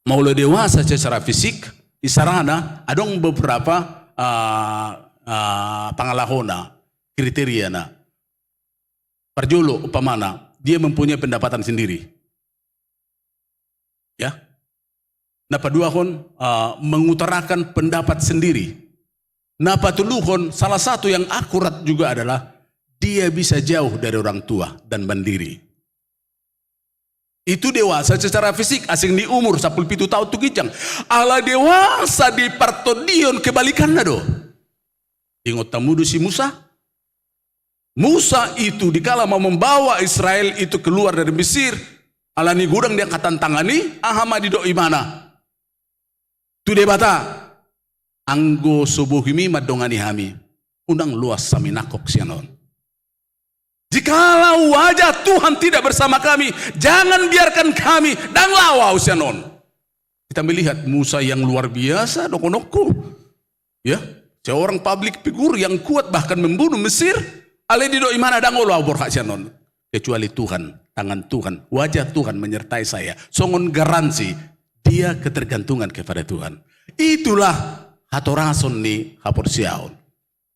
Molo dewasa secara fisik, isarana adong beberapa, ah, ah, pangalahona, kriteriana. Parjolo umpamana, dia mempunyai pendapatan sendiri. Ya. Na paduahon, ah, mengutarakan pendapat sendiri. Na patoluhon, salah satu yang akurat juga adalah dia bisa jauh dari orang tua dan mandiri. Itu dewasa secara fisik, asing ni umur sampulu pitu taon tu ginjang. Ala dewasa di partondion kebalikanna do. Ingot hamu do si Musa? Musa itu dikala mau membawa Israel itu keluar dari Mesir, ala ni godang diangkatan tangan i, aha ma didok ibana tu Debata? Anggo so bohimi mandongani hami, unang loas hami nangkok sian on. Jikalau wajah Tuhan tidak bersama kami, jangan biarkan kami, ndang laho ahu sian on. Kita melihat Musa yang luar biasa, dohononku. Ya, seorang public figure yang kuat bahkan membunuh Mesir, alai didok ibana ndang olo ahu borhat sian on. Kecuali Tuhan, tangan Tuhan, wajah Tuhan menyertai saya. Songon garansi dia ketergantungan kepada Tuhan. Itulah hatorason ni haporseaon.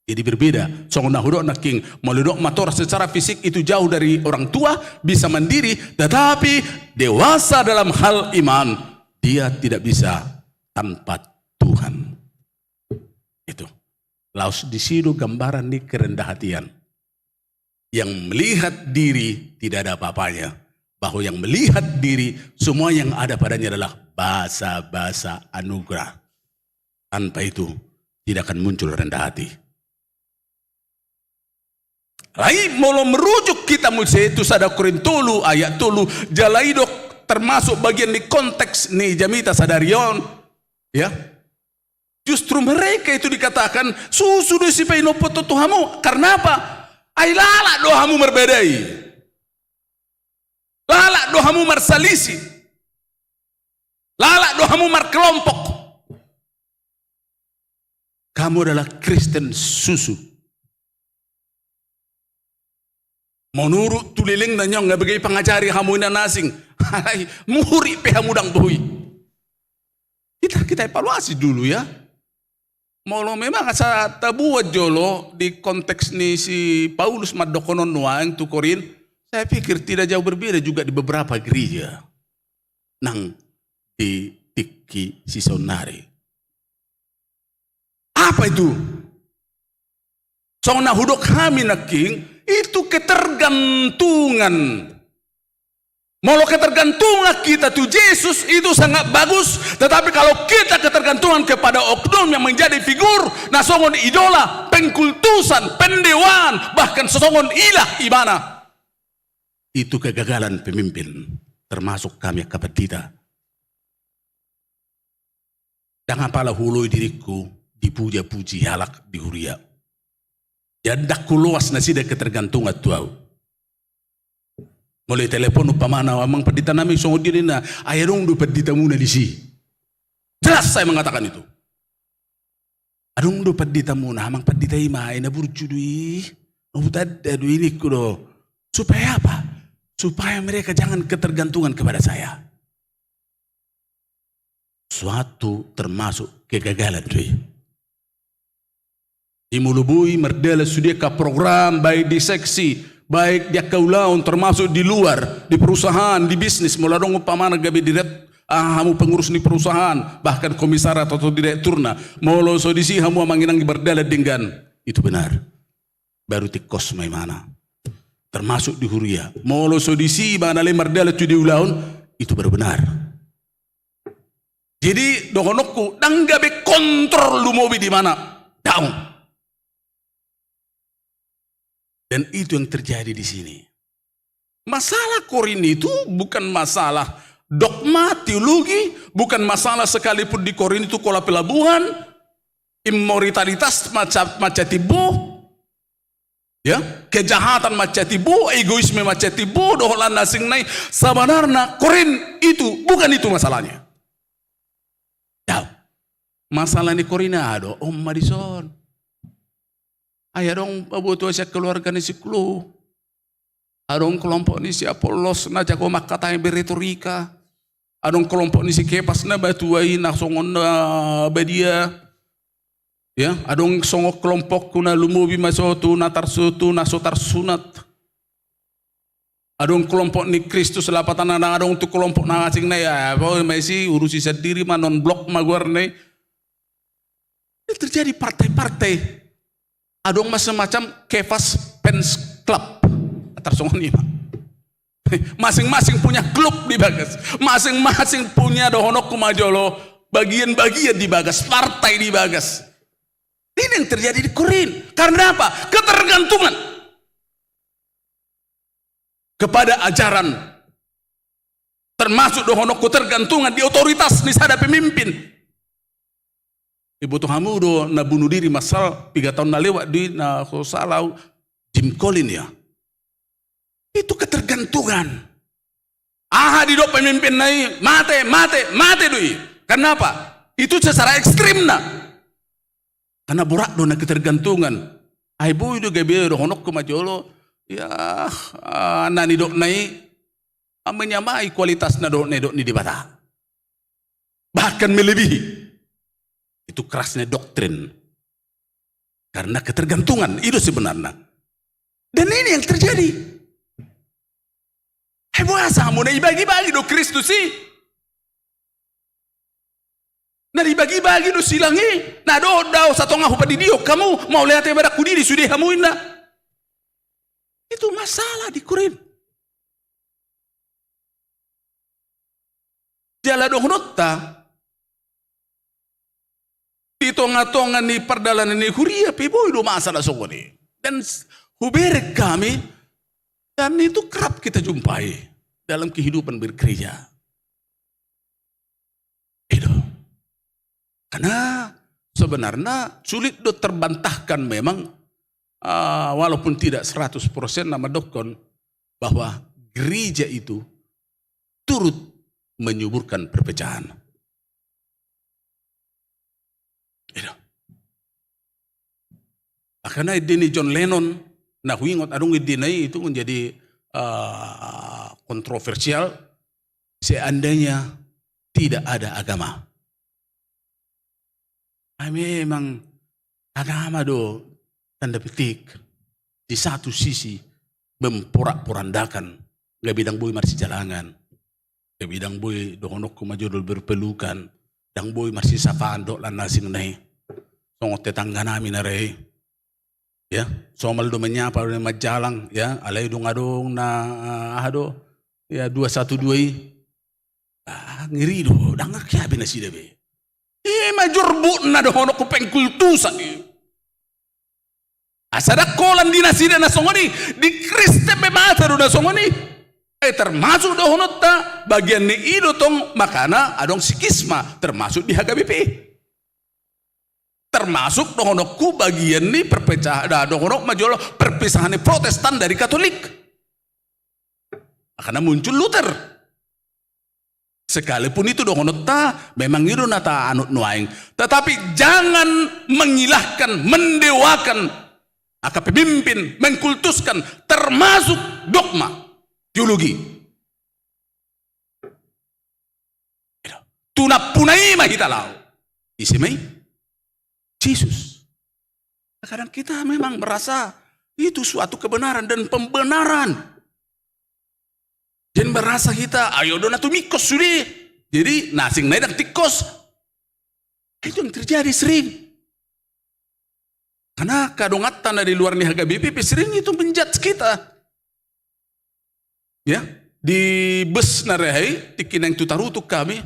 Jadi berbeda. Songon na hudok nangkin, molo didok matoras secara fisik itu jauh dari orang tua, bisa mandiri, tetapi dewasa dalam hal iman, dia tidak bisa tanpa Tuhan. Itu. Laos disi do gambaran ni kerendahan hatian. Yang melihat diri tidak ada apa-apanya. Bahwa yang melihat diri, semua yang ada padanya adalah basa-basa anugerah. Tanpa itu, tidak akan muncul rendah hati. Alai molo merujuk kita muse tu sada Korintus tolu ayat tolu, jala i do termasuk bagian ni konteks ni jamita sadari on, ya. Justru mereka itu dikatakan, susu do sipainophon tu hamu. Karena apa? Ai lalap do hamu marbadai. Lalap do hamu marsalisi. Lalap do hamu markelompok. Kamu adalah Kristen susu. Manurut tu lelengna nian nga bege pangajari hamu inna na asing. Alai murid pe hamu ndang boi. Kita, kita evaluasi dulu ya. Molo memang asa tabuat jolo di konteks ni si Paulus mandokkon on nuaeng tu Korint, saya pikir tidak jauh berbeda juga di beberapa gereja nang di tingki si saonnari. Apa itu? Songon na hudok hami nangkin, itu ketergantungan. Molo ketergantungan kita tu Jesus, itu sangat bagus. Tetapi kalau kita ketergantungan kepada oknum yang menjadi figur, na songon idola, pengkultusan, pendewaan, bahkan songon ilah ibana, itu kegagalan pemimpin, termasuk kami angka pandita. Ndang apala huoloi diringku dipuja-puji halak di huria. Jadi ndang huloas nasida ketergantungan tu ahu. Molo ditelepon umpamana, "Amang pandita nami songon dia," ninna, "ai adong do panditamuna disi." Jelas saya mengatakan itu. "Adong do panditamuna, amang pandita i ma, ai na burju do i, na hutanda do i," ningku do. Supaya apa? Supaya mereka jangan ketergantungan kepada saya. Suatu termasuk kegagalan do i. Di molo boi mardalan sude angka program, baik di seksi, baik di angka ulaon, termasuk di luar, di perusahaan, di bisnis, molo adong umpamana gabe direkt, ah, hamu pengurus ni perusahaan, bahkan komisaris atau direkturna, molo so disi hamu amang inang i mardalan denggan, itu benar. Baru tingkos ma ibana. Termasuk di huria. Molo so disi ibana lae mardalan tu di ulaon, itu baru benar. Jadi dohononku, ndang gabe kontrol lumobi di ibana. Daong. Dan itu yang terjadi di sini. Masalah Korint itu bukan masalah dogma, teologi, bukan masalah sekalipun di Korint itu kola pelabuhan, immoralitas mansai, mansai timbo, ya, kejahatan mansai timbo, egoisme mansai timbo, dohot lan na asing nai. Sebenarnya Korint itu bukan itu masalahnya. Daong. Masalah ni Korint aha do? On ma dison. Ai adong pabotoan sian keluarga ni si Kloe. Adong kelompok ni si Apollos na jago mangkatai, berretorika. Adong kelompok ni si Kepas na batua i na songon na badia. Ya, adong songon kelompokku na lumobi ma so tu na tarsu-, tu na so tarsunat. Adong kelompok ni Kristus lapatanna, adong tu kelompok na asing na, ya, boi ma disi, urusi sandiri ma, non blok ma goarna i. Ini terjadi partai-partai. Adong ma semacam Kepas Fans Club. Tarsongon i ma. Masing-masing punya klub di bagas. Masing-masing punya, dohononku ma jolo, bagian-bagian di bagas, partai di bagas. Ini yang terjadi di Korint. Karena apa? Ketergantungan kepada ajaran. Termasuk dohononku ketergantungan di otoritas ni sada pemimpin. Iboto hamu do na bunuh diri marsal piga taon na lewat do i, na so sala au, Jim Collins ya. Itu ketergantungan. Aha didok pemimpinna i, mate, mate, mate do i. Kenapa? Itu secara ekstrim na. Karena borat do na ketergantungan. Ai boi do gabe, dohononku ma jolo, ya, ah, na nidokna i, ah, menyamai kualitasna dohot na nidok ni Debata. Bahkan melebihi. Itu kerasnya doktrin. Karena ketergantungan, itu sebenarnya. Dan ini yang terjadi. Ai boasa hamu, na dibagi-bagi do Kristus i. Na dibagi-bagi do silang i. Na dohot do au satonga hupadidion hamu, mauliate ma ndang hudidi sude hamu, inna. Itu masalah di Korint. Jala dohononta, di tonga-tonga ni pardalanan ni huria pe boi do masalah songon i. Dan s-, hubereng hami, dan itu kerap kita jumpai dalam kehidupan bergereja. Itu. Karena sebenarnya sulit do terbantahkan memang, ah, walaupun tidak seratus persen na mandokkon bahwa gereja itu turut menyuburkan perpecahan. Itu. Bahkan ende ni John Lennon, Na huingot adong idina i itu menjadi, eh, kontroversial, seandainya tidak ada agama. Ai memang agama do, tanda petik, di satu sisi memporak-porandakan, gabe ndang boi marsijalangan, gabe ndang boi dohononku ma jolo berpelukan, ndang boi marsisapaan dohot lan na asing na i. Songon tetangga nami na re i. Ya, somal do manyapa do na manjalang, ya, alai dung adong na, ah, aha do, ya, dua satu dua i. Ah, ngeri do, ndang kehe be nasida be. I ma jorbutna dohononku pengkultusan i. Asa ndang holan di nasida na songon i, di Kristen pe masa do na songon i. Eh, termasuk dohononta, bagian ni i do tong, makana adong sikisma, termasuk di H K B P. Termasuk dohononku bagian ni perpecahan, da, dohononku ma jolo perpisahan ni Protestan dari Katolik. Makana muncul Luther. Sekalipun itu dohononta, memang i do na taanut nuaeng. Tetapi jangan mengilahkan, mendewakan angka pemimpin, mengkultuskan, termasuk dogma, teologi. Tu nampuna i ma hita laho. Ise ma i? Jesus. Kadang kita memang merasa itu suatu kebenaran dan pembenaran. Dan merasa kita, ayo do na tumingkos sude. Jadi, na asing na i ndang tingkos. Itu yang terjadi sering. Karena kadonganta na di luar ni H K B P pe sering itu menjudge kita. Ya, di bus na re i, tingki naeng tu Tarutung hami,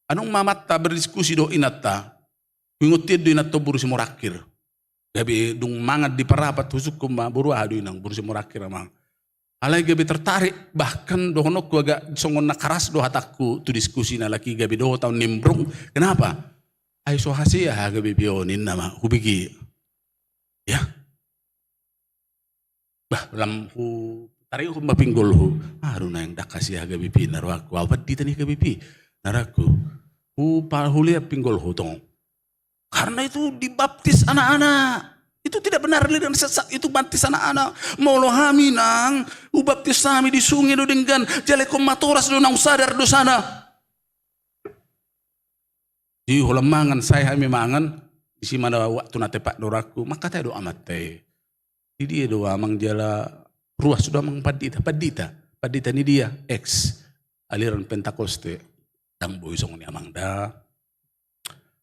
adong ma amanta berdiskusi dohot inanta. Huingot hian do inanta boru Simorangkir. Gabe dung mangan di Parapat, husungkun ma, boru aha do inang, boru Simorangkir amang. Alai gabe tertarik, bahkan dohononku agak songon na karas do hatangku tu diskusi na laki gabe dohot au nimbrung. Kenapa? Ai so hasea H K B P on ninna ma, hubege. Ya. Bah, lam hutaringkon ma pinggolhu. Aha do naeng dang hasea H K B P na rohangku. Au pandita ni H K B P na rohangku. Hupa-, hulean pinggolhu tong. Karena itu dibaptis anak-anak. Itu tidak benar, aliran sesat itu baptis anak-anak. Molo hami nang, hubaptis hami di sunge do denggan, jala ingkon matoras do naung sadar dosana. Di holan mangan, sae hami mangan, disi ma na waktu na tepat do rohangku, mangkatai do amanta i. Di dia do amang jala ruas do amang pandita, pandita, pandita ni dia, ex, aliran Pentakoste. Ndang boi songon i amang da.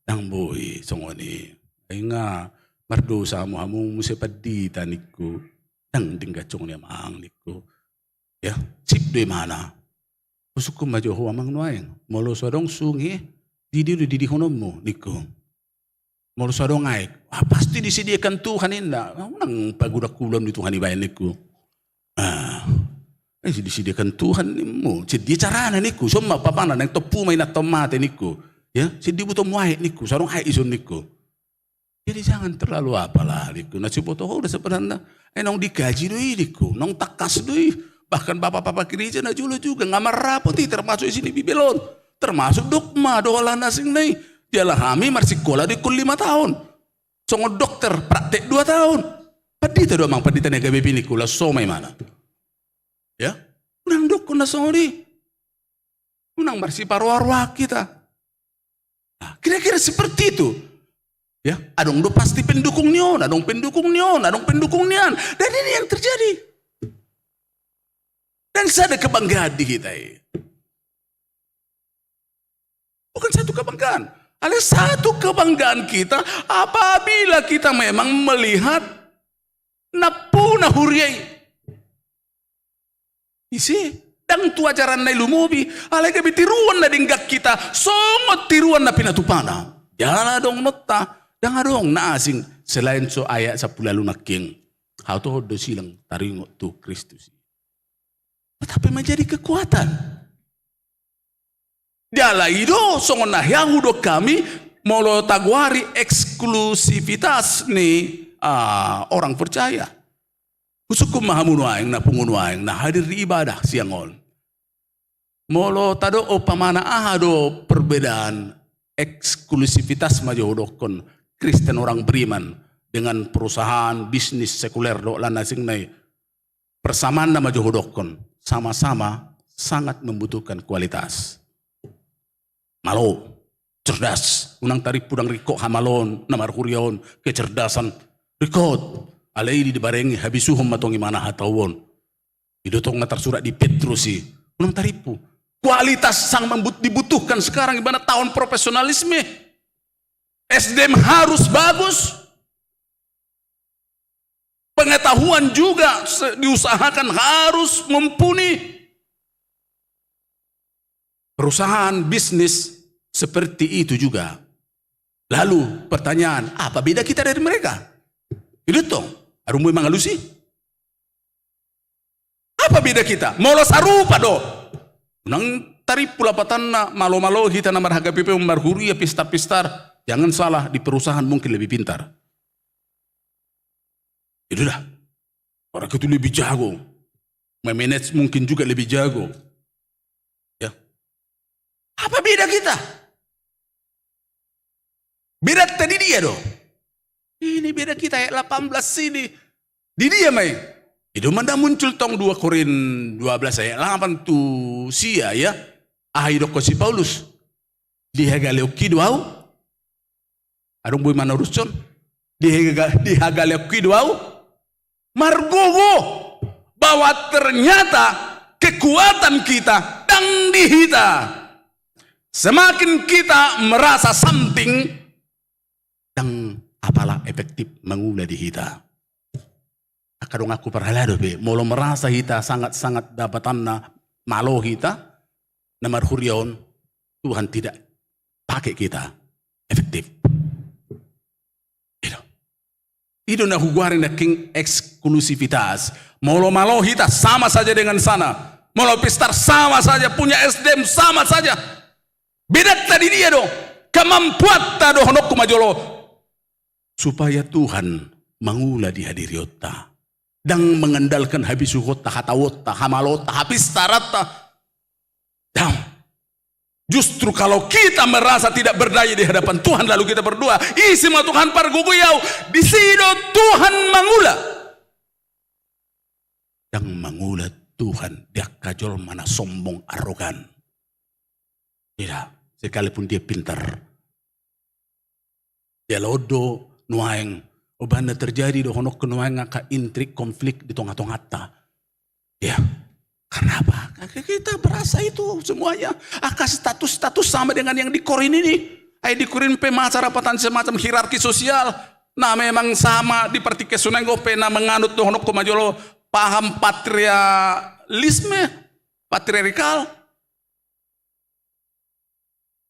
Ndang boi songon i. Ai nga mardosa hamu, hamu muse pandita ningku. Ndang denggan songon i amang ningku. Ya, sip do imana. Husungkun ma jo ho amang nuaeng. Molo so adong sunge, di dia do didihononmu ningku. Molo so adong aek, ah, pasti disediakan Tuhan ninna. Unang pagodang ulaon ni Tuhan ibaen ningku. Ah, eh, disediakan Tuhan nimmu. Sian dia carana ningku. Son ma umpamana naeng tompu ma inanta on mate ningku. Ya, sian dia dibotoonmu aek ningku. So adong aek dison ningku. Jadi jangan terlalu apalah ningku. Na siboto ho do sebenarna. Eh, naung dikaji do i ningku. Naung tangkas do i. Bahkan bapak-bapak gereja na jolo juga nga marrapot i, termasuk isi ni Bibel on. Termasuk dogma dohot lan asing na i. Jala hami marsikola do ingkon lima taon. Songon dokter, praktek dua taon. Pandita do amang, pandita ni H K B P ningku, laos so ma imana. Ya? Unang dokkon na songon i. Unang marsiparoa-roaan hita. Nah, kira-kira seperti itu. Ya, adong do pasti pendukung ni on, adong pendukung ni on, adong pendukung ni an. Dan ini yang terjadi. Dan sada kebanggaan di hita i. Bukan satu kebanggaan. Ada satu kebanggaan kita apabila kita memang melihat nampuna huria i. Ise, ndang tu ajaranna i lumobi, alai gabe tiruan na denggan hita, songon tiruan na pinatupana. Jala dohononta, ndang adong na asing, selain so ayat sampulu ualu nangkin. Hatohon do silang taringot tu Kristus. Tetap menjadi kekuatan. Jala i do, songon na hea hudok hami, molo tagoari eksklusivitas ni, ah, orang percaya. Husungkun ma hamu nuaeng, na pungu nuaeng, na hadir di ibadah siang on. Molo tadok umpamana aha do perbedaan, eksklusivitas ma jo hudokkon, Kristen orang beriman, dengan perusahaan, bisnis sekuler dohot lan na asingna i. Persamaanna ma jo hudokkon, sama-sama sangat membutuhkan kualitas. Malo, cerdas, unang tarimpu ndang ringkot hamaloon na marhuria on, kecerdasan, ringkot. Alai di dibarengi habisuhon ma tong imana hatauon. I do tong na tarsurat di Petrus i, unang tarimpu. Kualitas sang mambut-, dibutuhkan sekarang, ibana tahun profesionalisme. S D M harus bagus. Pengetahuan juga se-, diusahakan harus mumpuni. Perusahaan, bisnis seperti itu juga. Lalu pertanyaan, apa beda kita dari mereka? I do tong, adong boi mangalusi. Apa beda kita? Molo sarupa do. Unang tarimpu lapatanna, malo-malo hita na marhaga pipe marhuria, pistar-pistar. Jangan salah, di perusahaan mungkin lebih pintar. I do da. Orang itu lebih jago. Memanage mungkin juga lebih jago. Ya. Apa beda kita? Bedanta di dia do. Ini beda kita ayat delapan belas ini. Di dia ma i. I do ma na muncul tong dua Korin dua belas ayat delapan tu sia, ya. Aha didokkon si Paulus? Di hagaleonki do au. Adong boi manarushon. Di haga-, di hagaleonki do au margogo bahwa ternyata kekuatan kita ndang di hita. Semakin kita merasa something, ndang apala efektif mangula di hita. Angka donganku parhalado pe, molo merasa hita sangat-sangat dapatanna, malo hita na marhuria on, Tuhan tidak pakai kita efektif. I do. I do na hugoari nangkin eksklusivitas. Molo malo hita sama saja dengan sana. Molo pistar sama saja, punya S D M sama saja. Bedanta di dia do, kemampuanta dohononku ma jolo. Supaya Tuhan mangula di hadirionta. Ndang mengandalkan habisuhonta, hatauonta, hamaloonta, hapistaranta. Ndang. Justru kalau kita merasa tidak berdaya di hadapan Tuhan, lalu kita berdoa, "Isi ma Tuhan, pargogoi au," disi do Tuhan mangula. Ndang mangula Tuhan di angka jolma na sombong, arogan. Tidak, sekalipun dia pintar. Jala on do nuaeng, umbahen na terjadi dohononku nuaeng angka intrik, konflik di tonga-tonganta. Ya, karena apa? Karena kita berasa itu semuanya. Angka status-status sama dengan yang di Korin ini. Ai di Korin pe masa dapatan semacam hierarki sosial. Nah, memang sama di partingkian songon i pe na menganut dohononku ma jolo paham patrialisme, patriarkal.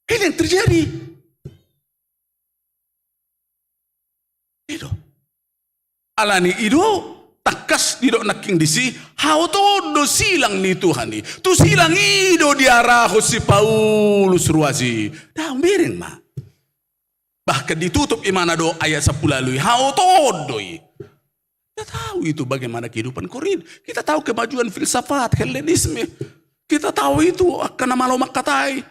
Ini yang terjadi. I do. Alani i do, tangkas didok nangkin disi, haotoon do silang ni Tuhan i. Tu silang i do diarahon si Paulus ruas i. Ndang, bereng ma. Bahkan ditutup imana do ayat sampulu ualu i, haotoon do i. Kita tahu itu bagaimana kehidupan Korin. Kita tahu kemajuan filsafat Helenisme. Kita tahu itu angka na malo mangkatai.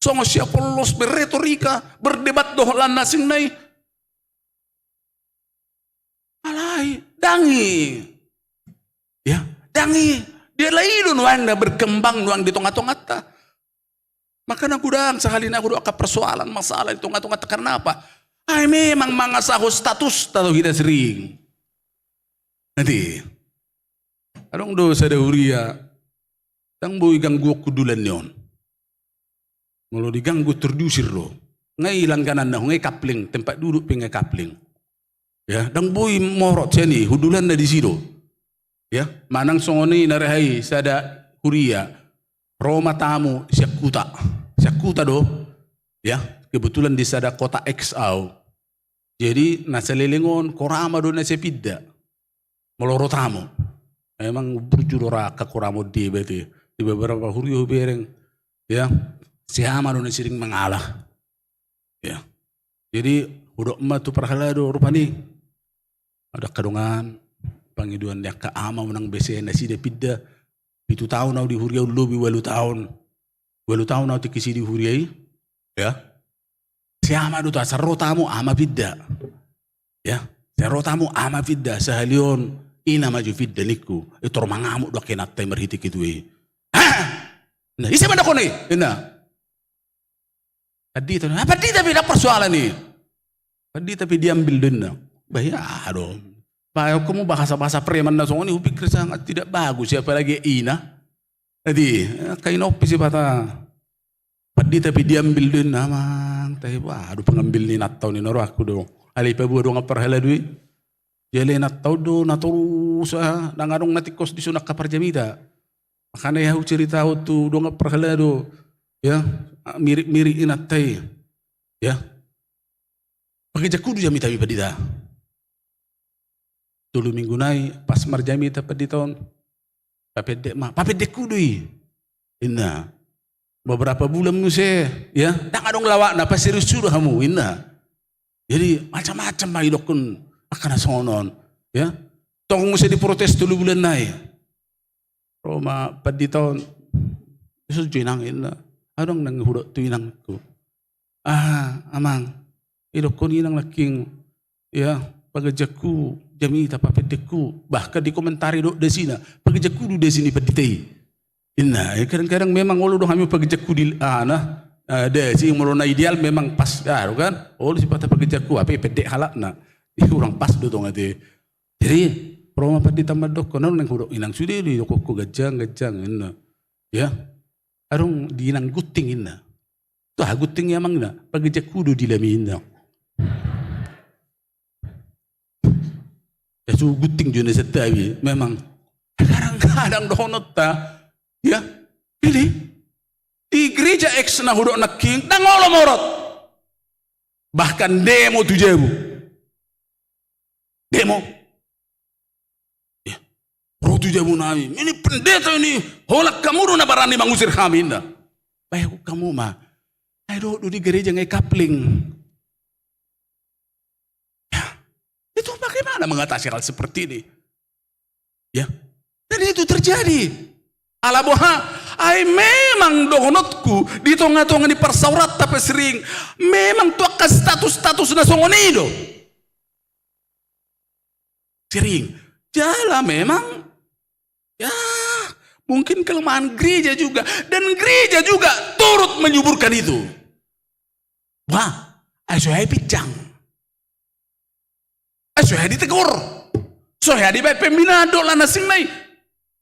Songon si Apollos, berretorika, berdebat dohot lan na asingna i. Alai, ndang i. Ya, ndang i. Dialai do nuaeng na berkembang nuaeng di tonga-tonganta. Makana godang sahali na godang angka persoalan, masalah di tonga-tonganta, karena apa? Ai memang mangasahon statusta do hita sering. Nanti, adong do sada huria, ndang boi gangguon hundulan ni on. Molo diganggu terusir do. Nga i langgananna, nga i kapling, tempat duduk pe nga i kapling. Ya, ndang boi morot sian i, hundulanna disi do. Ya, manang songon i na ra hahai sada huria, ro ma tamu sian huta. Sian huta do. Ya, kebetulan di sada kota X au. Jadi na saleleng on, korama do na sai pinda. Molo ro tamu. Emang burju do ra angka korama on di, berarti di beberapa huria hubereng. Ya, si ama do na sering mangalah. Ya. Jadi hudok ma tu parhalado rupani. Adong angka dongan, pangidoan ni angka ama unang bese nasida pinda. Pitu taon au di huria on, lobi ualu taon. Ualu taon au tingki si di huria i. Ya. Si ama do tu, asa ro tamu ama pinda. Ya. Si Ro tamu, ama pinda, sahali on ina ma jo pinda ningku. I tor mangamuk do angka inanta i marhite ketua i. Hah? Nah, ise mandok on i? Ninna. Pandita, ah, pandita pe, ndang persoalan i. Pandita pe diambil do ninna. Bah, ya, aduh. Bah, kamu bahasa-bahasa preman na songon i, hupikir sangat tidak bagus ya, apalagi ina. Jadi, eh, kain opis i, bata. Pandita pe diambil do ninna, amang, tai, bah, aduh, pengambil ni inanta on i, na rohangku do. Alai paboa dongan parhalado i. Jala inanta on do na torus, ah, ndang adong na tingkos dison angka parjamita. Makana i ahu ceritahon tu dongan parhalado, ya, mirik-mirik inanta i. Ya. Pagejaku do jamita i, pandita. Tolu minggu nai pas marjamita pandita on. Papendek ma, papendekku do i. Ninna. Beberapa bulan muse, ya, ndang adong lawakna, paserius do hamu, ninna. Jadi macam-macam ma idokkon angka na songon on, ya. Tong muse diprotes tolu bulan nai. Ro ma pandita on, "Ise jo inang?" ninna. "Adong nang hudok tu inangku." "Ah, amang, idokkon inang nangkin, ya, pagejaku jamita, papendekku." Bahkan dikomentari dohot dasina, "Pagejaku do dasi ni pandita i," ninna. Eh, kadang-kadang memang olo do hami pagejaku di, ah, na, eh, dasi, molo na ideal memang pas, ah, kan? Olo sipata pagejaku, hape pendek halakna. Ih, kurang pas do tong ate. Jadi, ro ma pandita mandokkon, "Adong nang hudok inang?" "Sude do idokkon ho, ganjang, ganjang," ninna. Ya. "Adong di inang gunting?" ninna. "Tu aha gunting i, amang?" ninna. "Pagejaku do di lami," ninna. Ya, so gunting jo na santabi, memang. Kadang-kadang dohononta, ya, ini, di gereja X na hudok nangkin, ndang olo morot. Bahkan demo tu jabu. Demo. Ya. "Ro tu jabu nami. Ini pendeta ini, holan hamu do na barani mangusir hami," ninna. Bah, idokkon hamu ma. Ai dohot do di gereja nga i kapling. Ya. Itu bagaimana mengatasi hal seperti ini? Ya. Dan itu terjadi. Ala boha? Ai memang dohononku di tonga-tonga ni parsaoranta pe sering memang tu angka status-status na songon i do. Sering. Jala memang, ya, mungkin kelemahan gereja juga. Dan gereja juga turut menyuburkan itu. Wah, ai so hea pinjang. Ai so hea ditegur. So hea dibaen pembinaan dohot na asing nai.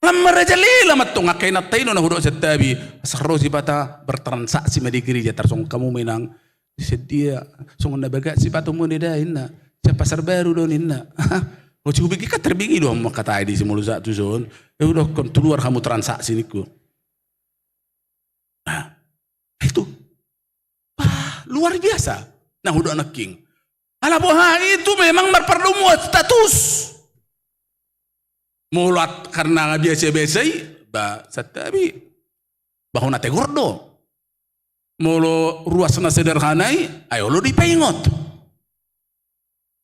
Lam merajalela ma tong angka inanta i do na hudok santabi. Asa ro sipata bertransaksi ma di gereja, tarsongon hamu ma inang. Di sadia, songon na bagak sipata mone da, ninna. Sian Pasar Baru do, ninna. Ose hubege kan terbingi do hamu angka tai di si molo sahat tu son. Eh, hudokkon tu luar hamu transaksi ningku. Nah, itu. Wah, luar biasa. Na hudok nangkin. Ala boha? Itu memang marpardomuan status. Molo karena biasa-biasa i, ba, santabi. Bah, hona tegur do. Molo ruas na sederhana i, ai olo dipaingot.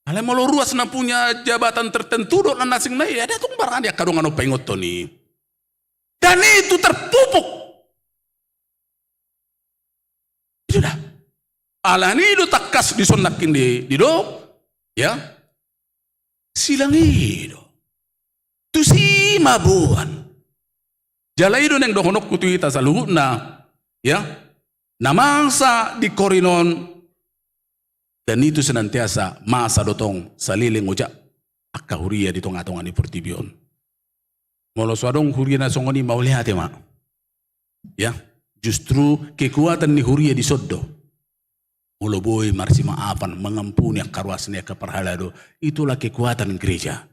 Alai molo ruas na punya jabatan tertentu dohot na asing nai, ya, ndang tung barani angka dongan on paingothon i. Dan itu terpupuk. Itu da. Alani i do tangkas dison nangkin di, didok, ya. Silang i do. Tusi ma boan. Jala i do naeng dohononku tu hita saluhutna, ya. Na masa di Korint on, dan itu senantiasa masa do tong saleleng ojak angka huria di tonga-tonga ni portibi on. Molo so adong huria na songon i, mauliate ma. Ya, justru kekuatan ni huria dison do. Molo boi marsimaafan, mangampuni angka ruas ni angka parhalado, itulah kekuatan gereja.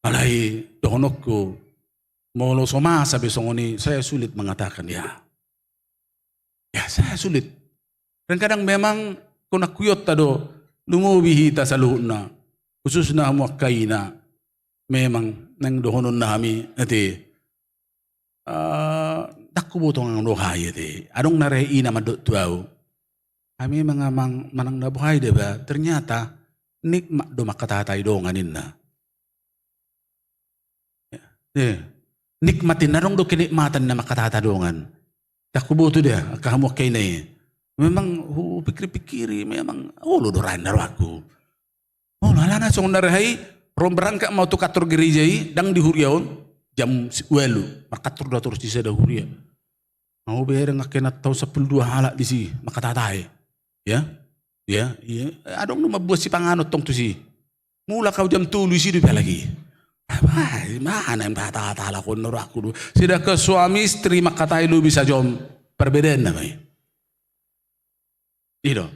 Alai dohononku, molo so masa be songon i, saya sulit mengatakan, ya. Ya, saya sulit. Kadang-kadang memang hona huihuthon do, lumobi hita saluhutna, khususna hamu angka ina, memang naeng dohononna hami, ate, eh, ndang huboto nang do hami, ate. Adong na re ina mandok tu ahu. Hami manang, manang na boha i da ba, ternyata nikmat do manghatahata i dongan, ninna. Eh, nikmat, ninna, adong do kenikmatan na manghatahata dongan. Ndang huboto da, angka hamu angka ina i. Memang hupikir-pikiri, memang olo do raen na rohangku. Karena songon na rehai, ro berangkat ma tu kantor gereja i, ndang di huria on, jam ualu, markantor do ahu torus di sada huria. Nga hubereng angka na tahu sampulu dua halak disi, mangkatai-katai. Ya, ya, iya. Adong do mambuat sipanganon tong tusi. Mulak ahu jam tolu, isi do pe halak i. Apa, mana yang patah-patah halak on, rohakku do. Sedangkan suami istri mangkatai lobi sajom, perbedaanna ma i. I do.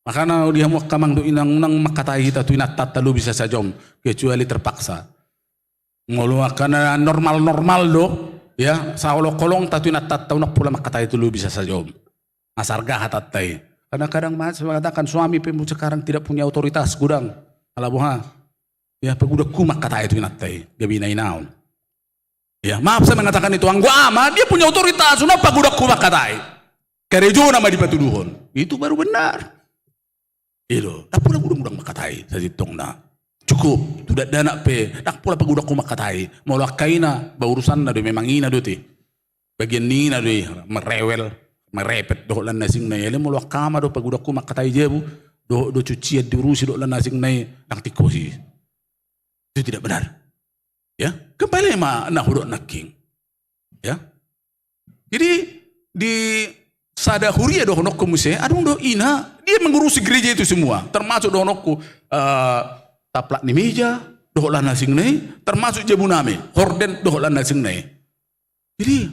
Makana di hamu angka amang dohot inang, unang mangkatai hita tu inantanta lobi sasajom, kecuali terpaksa. Molo angka na normal-normal do, ya, saolong-olongta tu inantanta unang pola mangkatai tu lobi sasajom. Asa arga hatanta i. Kadang-kadang ma-, mengatakan suami pe mu sekarang tidak punya otoritas, godang. Ala boha. Ya, pagodangku mangkatai tu inanta i, gabe ina-inaon. Ya, maaf saya mengatakan itu, anggo ama, dia punya otoritas, unang pagodangku mangkatai. Karejona ma dipatuduhon. Itu baru benar. I do, ndang pola godang-godang mangkatai, sasintongna. Cukup, tu dakdanak pe, ndang pola pagodangku mangkatai. Molo angka ina, ba urusanna do, memang ina do te. Bagian ni ina do i, merewel, merepet, dohot lan na asing na i. Alai molo angka ama do, pagodangku mangkatai jabu, dohot do cucian diurusi, dohot lan na asing na i, ndang tingkos i. Itu tidak benar. Ya, kembali ma na hudok nangkin. Ya. Jadi, di sada huria dohononku muse, adong do ina, dia mengurusi gereja itu semua. Termasuk dohononku, eh, taplak ni meja, dohot lan na asing na i, termasuk jabu nami, horden, dohot lan na asing na i. Jadi,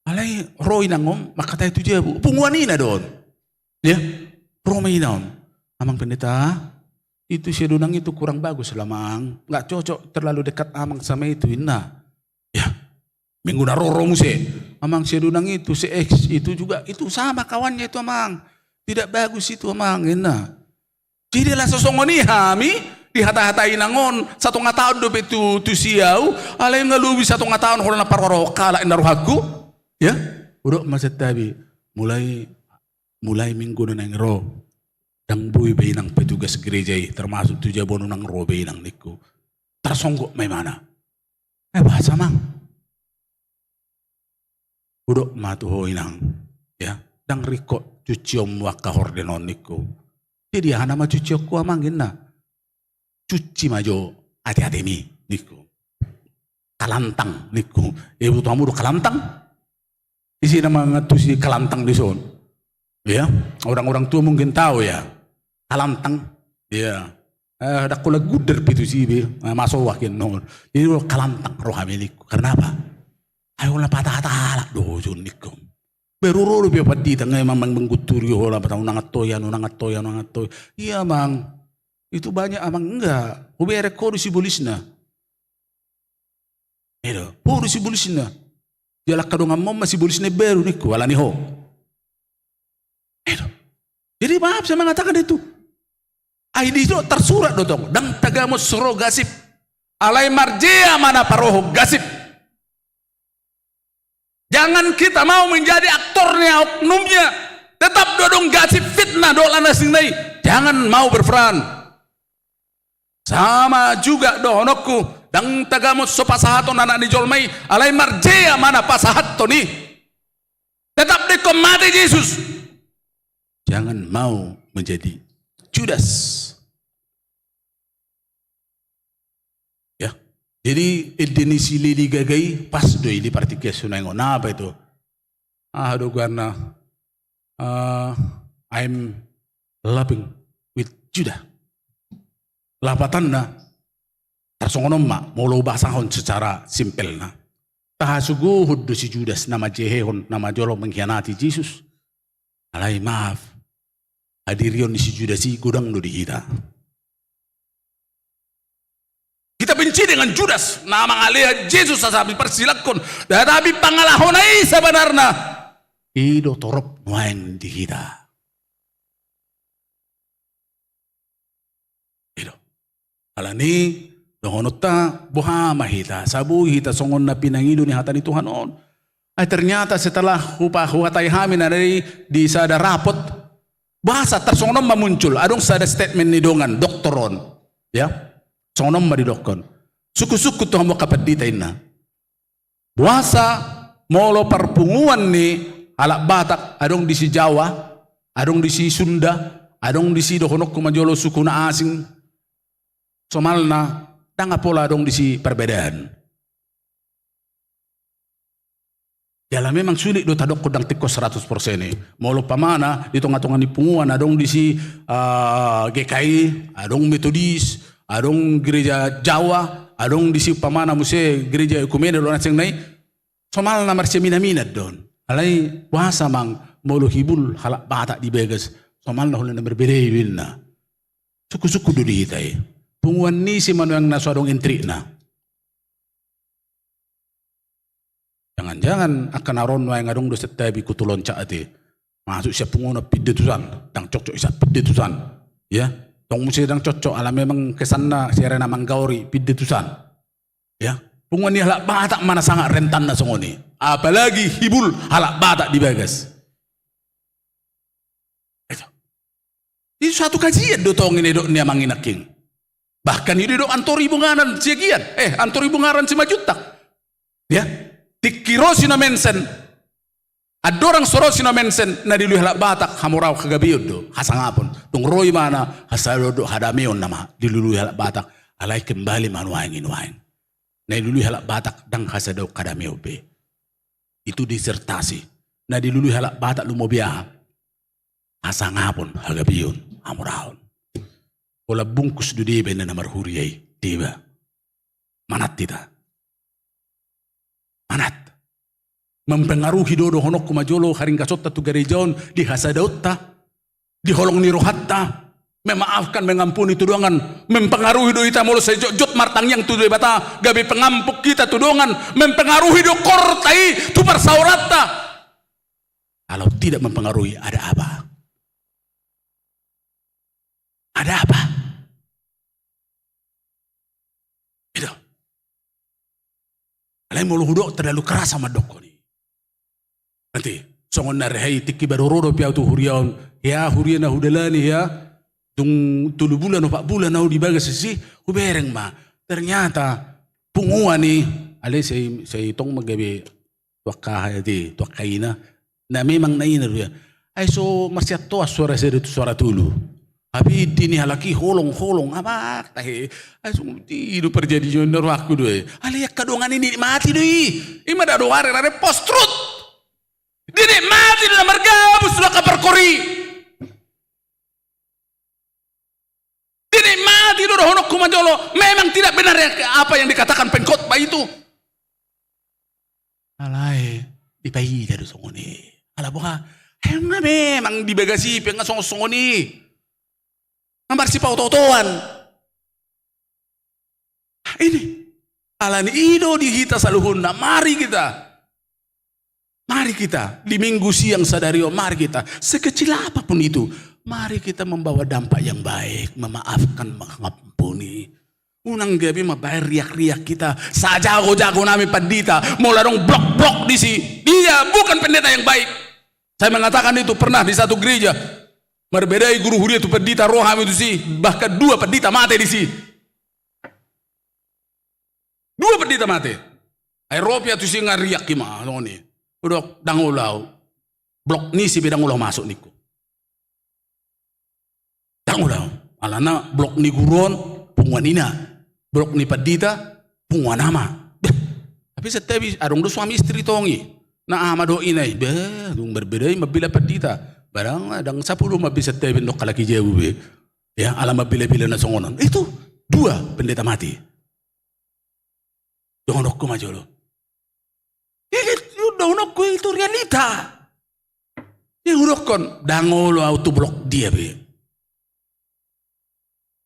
alai ro inang on, mangkatai tu jabu, punguan ina do on. Ya, ro ma ina on. Amang pendeta, itu si adonan itu kurang bagus lah, Mang. Nggak cocok terlalu dekat Amang sama itu, inna. Ya, minggu na ro ro muse. Amang, si adonan itu, si X itu juga, itu sama kawannya itu, Amang. Tidak bagus itu, Amang, inna. Jadi laos songon i hami, dihata-hatai inang on, satonga taon dope tu, tusi ahu, alai nga lobi satonga taon holan na parrohahon halak, inna rohangku. Ya, hudok ma santabi, mulai, mulai minggu na naeng ro, ndang boi be inang petugas gereja i, termasuk tu jabu on unang ro be inang ningku. Tarsonggot ma imana. Eh, boasa, Mang? Hudok ma tu ho, inang, ya, ndang ringkot cucionmu angka horden on ningku. Jadi aha nama cucionku, Amang, inna. Cuci ma jo ate-atemi ningku. Kalantang ningku. Iboto hamu do kalantang? Ise na mangantusi kalantang dison? Ya, orang-orang tua mungkin tahu ya. Kalantang. Ya. Eh, ndang holan gudar pe tusi be, eh, masoak i annon. Jadi ro kalantang rohami ningku. Karena apa? Ai holan patah-patah halak do jon ningku. Baru ro dope pandita nga memang manggunturi holan patah, unang antoi anu, unang antoi anu, unang antoi. Iya, Mang. Itu banyak, Amang, enggak. Hubereng ho do sibolisna. I do, ho do sibolisna. Jala angka donganmu on ma sibolisna imbaru ningku, alani ho. I do. Jadi maaf saya mengatakan itu. Ai dison tarsurat do tong, ndang tagamon so ro gasip. Alai marjea ma na parohon gasip. Jangan kita mau menjadi aktornya, oknumnya. Tetap do adong gasip, fitnah dohot lan na asing na i. Jangan mau berperan. Sama juga dohononku, ndang tagamon so pasahathon Anak ni jolma i, alai marjea ma na pasahathon i. Tetap do ingkon mate Jesus. Jangan mau menjadi Judas. Ya. Jadi, ende ni si Lady Gaga i pas do i di partingkian sunaengon. Apa itu? Aha do goarna? Eh, I'm laughing with Judah. Lapatanna, tarsongon on ma, molo hubasahon secara simpelna. Tahasogohon do si Judas na manjehehon, na manjalo mengkhianati Jesus. Alai maaf, hadirion ni si Judas i godang do di hita. Kita benci dengan Judas, na mangalean Jesus asa diparsilakkon. Tetapi pangalahona i sabanarna, i do torop nuaeng di hita. I do. Alani, dohononta, boha ma hita, asa boi hita songon na pinangido ni hata ni Tuhan on. Ai ternyata setelah hupa-, huhatai hami na di, di sada rapot, boasa tarsongon on ma muncul, adong sada statement ni dongan, doktor on. Ya. Songon on ma didokkon. Sungkun-sungkun tu hamu angka pandita, inna. Boasa molo parpunguan ni halak Batak, adong disi Jawa, adong disi Sunda, adong disi dohononku manjalo suku na asing. somalna, ndang pola adong disi perbedaan. Jala memang sulit do tadokkon ndang tingkos seratus persen i. Molo umpamana di tonga-tonga ni punguan adong disi, ah, G K I, adong Metodis, adong gereja Jawa, adong disi umpamana muse gereja ekumene do na seng nai. Somalna marsiamina-mina do on. Alai boasa amang molo hibul halak Batak di bagas, somalna holan na marbeda i do inna. Sungkun-sungkun do di hita i. Punguan ni ise ma nuaeng na so adong entrikna. Jangan-jangan angka na ro nuaeng adong do santabi kutu loncak ate. Masuk sian punguan on pinda tusan, ndang cocok i sian pinda tusan. Ya, tong muse ndang cocok ala memang kesanna sera na manggaori pinda tusan. Ya, punguan ni halak Batak ma na sangat rentanna songon i. Apalagi hibul halak Batak di bagas. Itu. Itu satu kajian do tong i na didok ni amang i nangkin. Bahkan i do didok Antori Bungaran Siagian, eh, Antori Bungaran Simanjuntak. Ya, tingki ro si na mention. Andorang so ro si na mention, na dilului halak Batak hamoraon hagabeon do, hasangapon. Tung ro ibana, hasadaon dohot hadameon nama dilului halak Batak. Alai kembali ma nuaeng i nuaeng. Na dilului halak Batak ndang hasadaon hadameon be. Itu disertasi. Na dilului halak Batak lumobi aha? Hasangapon, hagabeon, hamoraon. Pola bungkus do deba inna na marhuria i, deba. Manat hita. Manat. Mempengaruhi do, dohononku ma jolo, haringgasonta tu gareja on di hasadaonta, di holong ni rohanta, memaafkan, mengampuni tu dongan, mempengaruhi do hita molo sai jotjot martangiang tu Debata, gabe pengampun hita tu dongan, mempengaruhi do korta i tu parsaoranta. Kalau tidak mempengaruhi, ada apa? Ada apa? Itu. Alai molo hudok terlalu keras sama dokkon i. Nanti, songon na rehai tingki baru ro dope au tu huria on. Ya, huria na hudalani ya. Tung tolu bulan, opat bulan au di bagas isi, hubereng ma. Ternyata, punguan i, alai sai, sai tong ma gabe tu angka aha i, tu angka ina. Na memang na ina do ia. Ai so marsiantoan suara sada tu suara tolu. Hape di ni halak i holong, holong, abang, tahe. Ai so di do parjadion na rohangku do i. Alai angka dongan i dinikmati do i. I ma da do are, are post truth. Dinikmati do na margabus do angka parkori. Dinikmati do dohononku ma jolo, memang tidak benar ya apa yang dikatakan pengkhotbah itu. Alai, dipaida do songon i. Ala boha, emang memang di bagas i pe nga songon-songon i. Nga marsipaoto-otoan. Ini. Alani i do di hita saluhutna, mari kita. Mari kita, di Minggu siang sadari on, mari kita, sekecil apapun itu, mari kita membawa dampak yang baik, memaafkan, mengampuni. Unang gabe mambaen riak-riak kita, sajago-jago nami pandita, molo adong blok-blok disi, dia bukan pendeta yang baik. Saya mengatakan itu pernah di satu gereja, marbedai guru huria tu pandita, ro hami tusi, bahkan dua pandita mate disi. Dua pandita mate. Ai ro pe au tusi nga riak i ma, songon i. Hudok, ndang olo au. Blok ni ise pe ndang olo au masuk ningku. Ndang olo au. Alana blok ni guru on, punguan ina. Blok ni pandita, punguan ama. Beh, tapi santabi, adong do suami istri tong i. Na ama dohot ina i. Beh, dung marbeda i mambila pandita. Barang, ndang sapu do mambila santabi dohot halak i jabu be. Ya, ala mambila-bila na songon on. Itu, dua pendeta mati. Dohononku ma jolo. Ini dohononku itu realita. Ini hudokkon, ndang olo au tu blok dia be.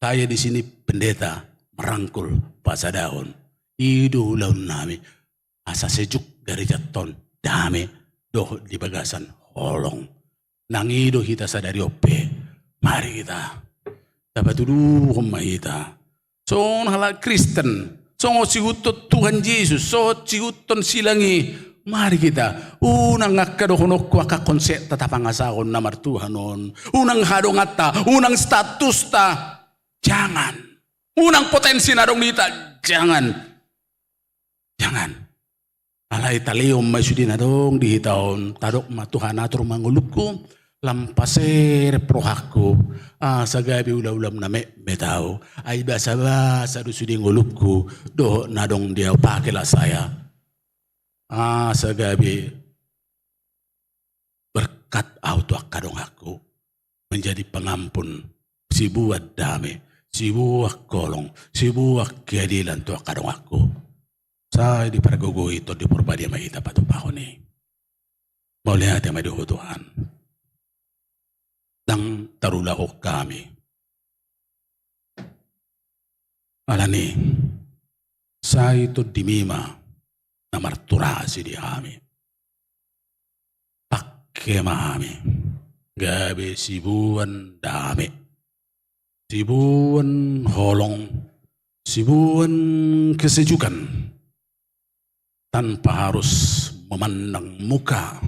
Saya di sini pendeta merangkul pasadaon. I do ulaon nami. Asa sejuk garejanta on, dame, dohot di bagasan holong. Nang i do hita sadari on pe. Mari kita. Tapatuduhon ma hita. Songon halak Kristen. Songon sihuthon Tuhan Jesus. Songon sihuthon silang i. Mari kita. Unang angka dohononku angka konsepta tapangasahon na martuhan on. Unang hadonganta. Unang statusta. Jangan. Unang potensi na adong di hita. Jangan. Jangan. Alai talehon ma i sude na adong di hita on, tadok ma Tuhan atur ma ngolungku, lam paserep rohangku, asa gabe ulaulamu na metmet ahu, ai basabasa do sude ngolungku dohot na adong di ahu, pakailah saya, asa gabe berkat ahu tu angka donganku, menjadi pengampun, siboan dame, siboan holong, siboan keadilan tu angka donganku. Sai dipargogoi Tondi Parbadia ma hita patupahon i. Mauliate ma di Ho Tuhan. Ndang tarulahon hami. Alani, sai Tondimi ma na marturasi di hami. Pangke ma hami gabe siboan dame, siboan holong, siboan kesejukan, tanpa harus memandang muka,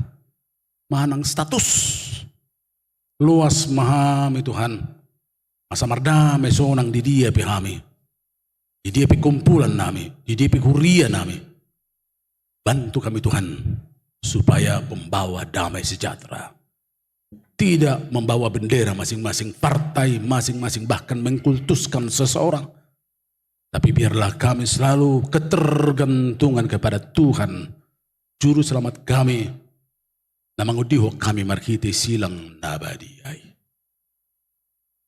manang status. Loas ma hami, Tuhan, asa mardame sonang di dia pe hami, di dia pe kumpulan nami, di dia pe huria nami. Bantu kami, Tuhan, supaya membawa damai sejahtera, tidak membawa bendera masing-masing partai, masing-masing bahkan mengkultuskan seseorang. Tapi biarlah kami selalu ketergantungan kepada Tuhan, Juru Selamat kami, na mangondihon hami marhite silang na badia i.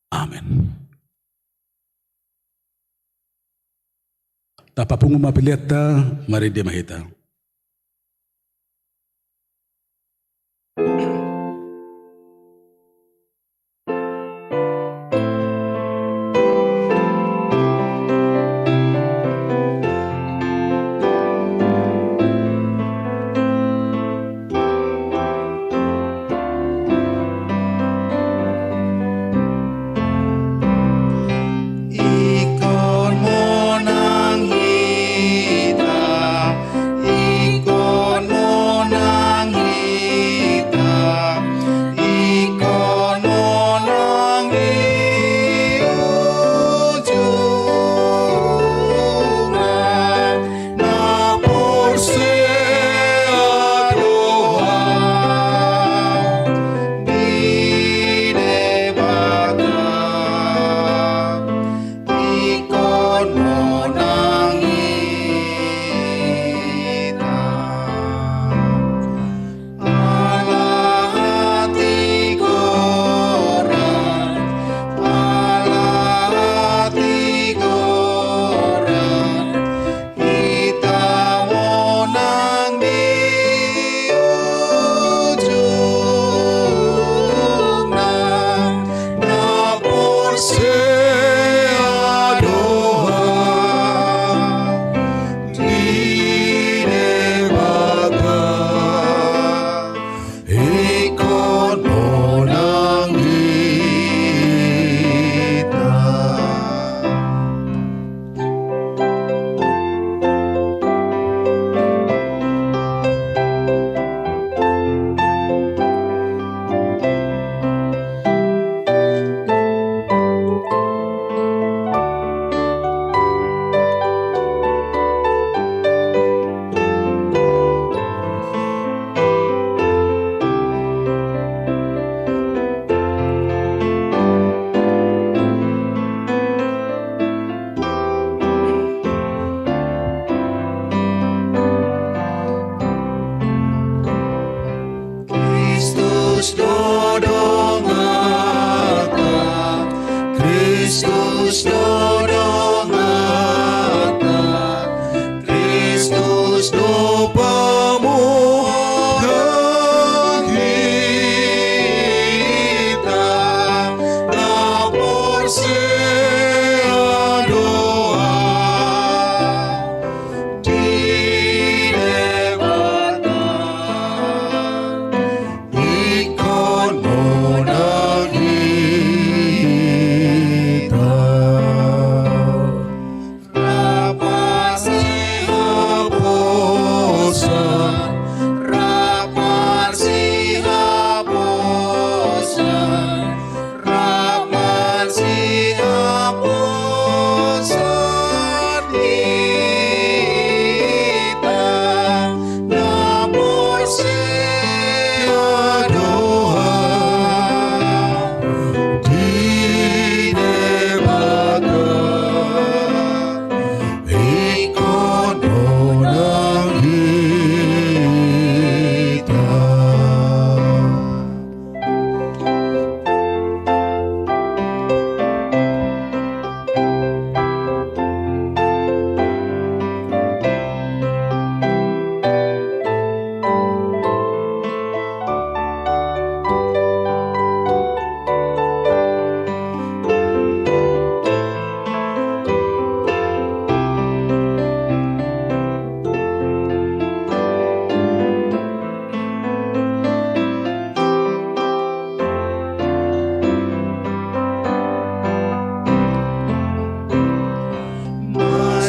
Amen. Tapapungu ma peleanta, marende ma hita. Ingkon monang hita,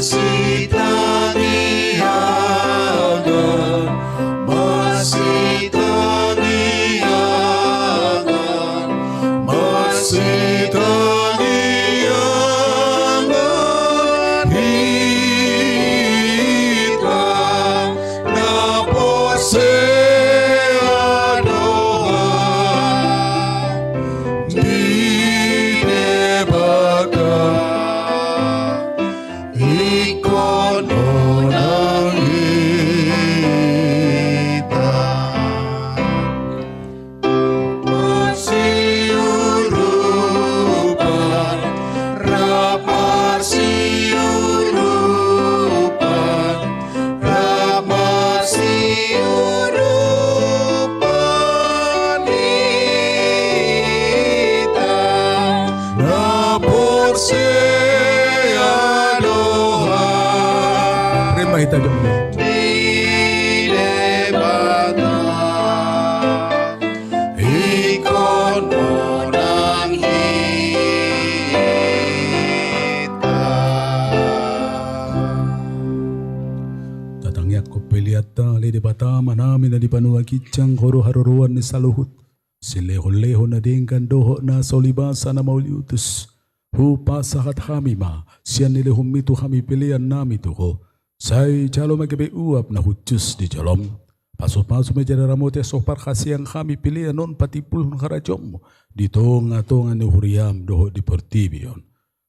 Masitangiangan, masitangiangan, masitangiangan hita na porsea dohot di Debata. Ingkon nang hita marsiurupan, rap marsiurupan, rap marsiurupan hita na porsea dohot. Rap ma hita jolo. Di Debata, ingkon nang hita. Tatangianghon peleanta, ale Debata Amanami na di banua ginjang, Ho do haroroan ni saluhut. Silehonlehon na denggan dohot na so libasa na mauliutus, hupasahat hami ma sian nilehonmi tu hami peleannami tu Ho. Sai jalo ma gabe uap na hushus di jolom. Pasupasu ma jala ramoti asa so parhaseang hami pelean on patimbulhon harajaonmu di tongatonga ni huriam dohot di portibi on.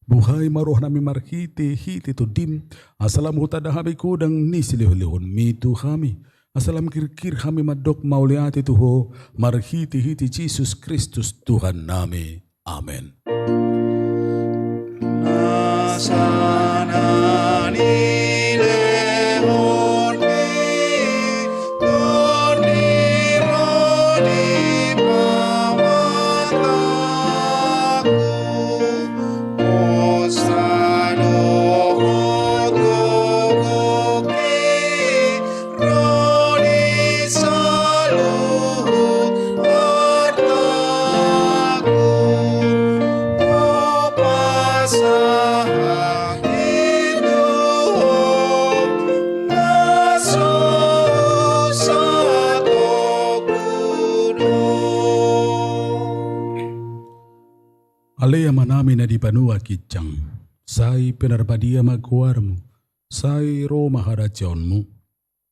Buhai ma rohanami marhitehite Tondim, asa lam hutanda hami godang ni silehonlehonmi tu hami, asa lam girgir hami mandok mauliate tu Ho, marhitehite Jesus Kristus Tuhannami. Amen. Nasa na nilehonmi, Tondim ro di pamataku. Hosa dohot gogohi ro di saluhut artaku. Hupasahat i tu Ho na so husatongku do. Ale Amanami na di banua ginjang, sai pinarbadia ma goarmu, sai ro ma harajaonmu,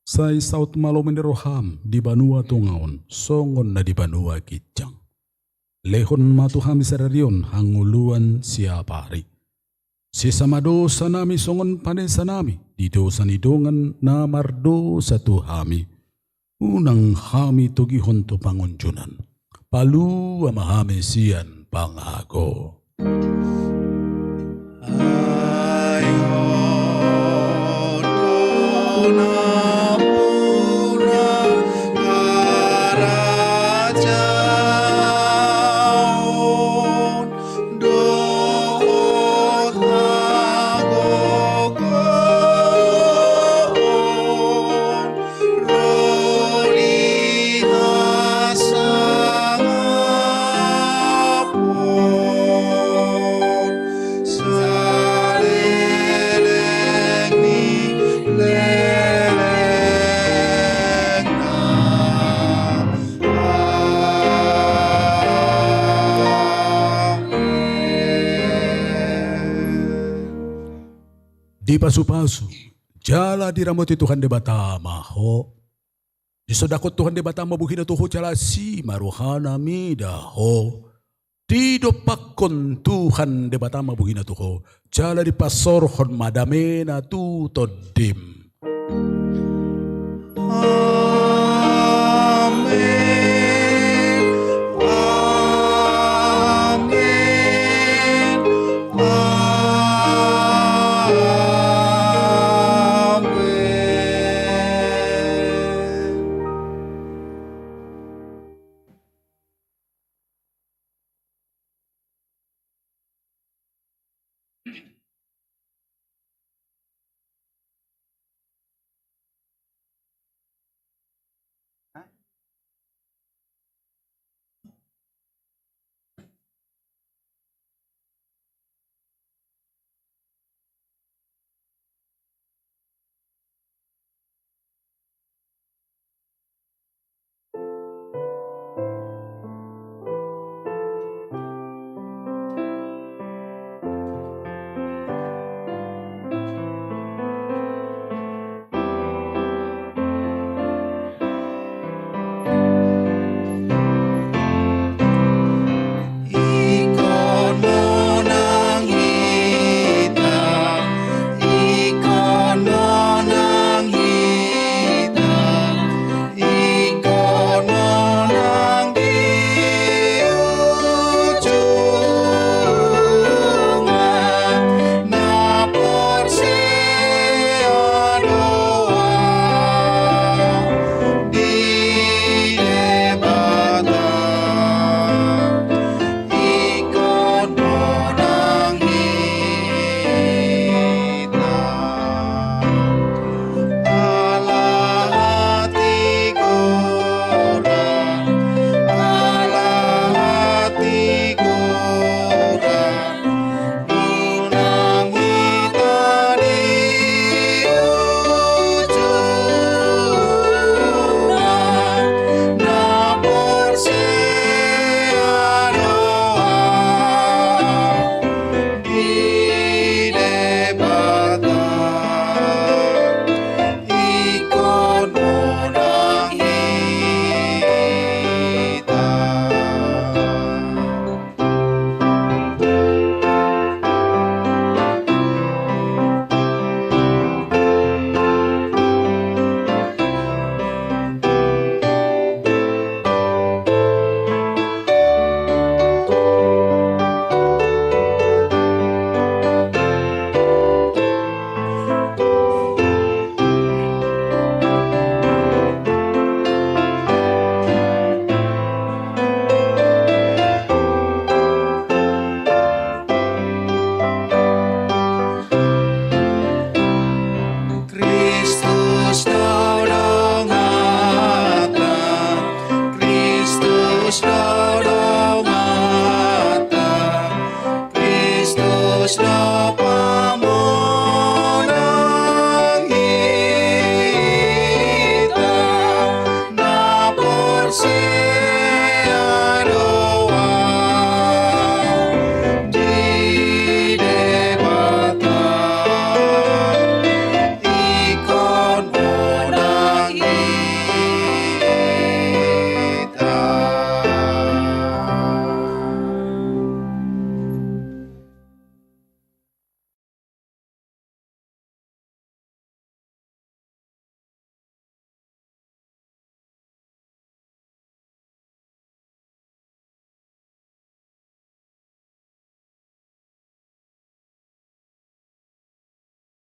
sai saut ma lomo ni roham di banua tonga on, songon na di banua ginjang. Lehon ma tu hami sadari on hangoluan siapari. Sesa ma dosanami songon panesanami di dosa ni dongan na mardosa tu hami. Unang hami togihon tu pangunjunan. Palua ma hami sian pangago. Ai Ho do nampuna harajaon dohot hagogoon ro di hasangapon saleleng ni lelengna. Amen. Dipasupasu jala diramoti Tuhan Debata ma ho. Disondangkon Tuhan Debata ma bohina tu ho jala asi ma rohana mida ho. Didompakkon Tuhan Debata ma bohina tu ho jala dipasaorhon ma damena tu tondim.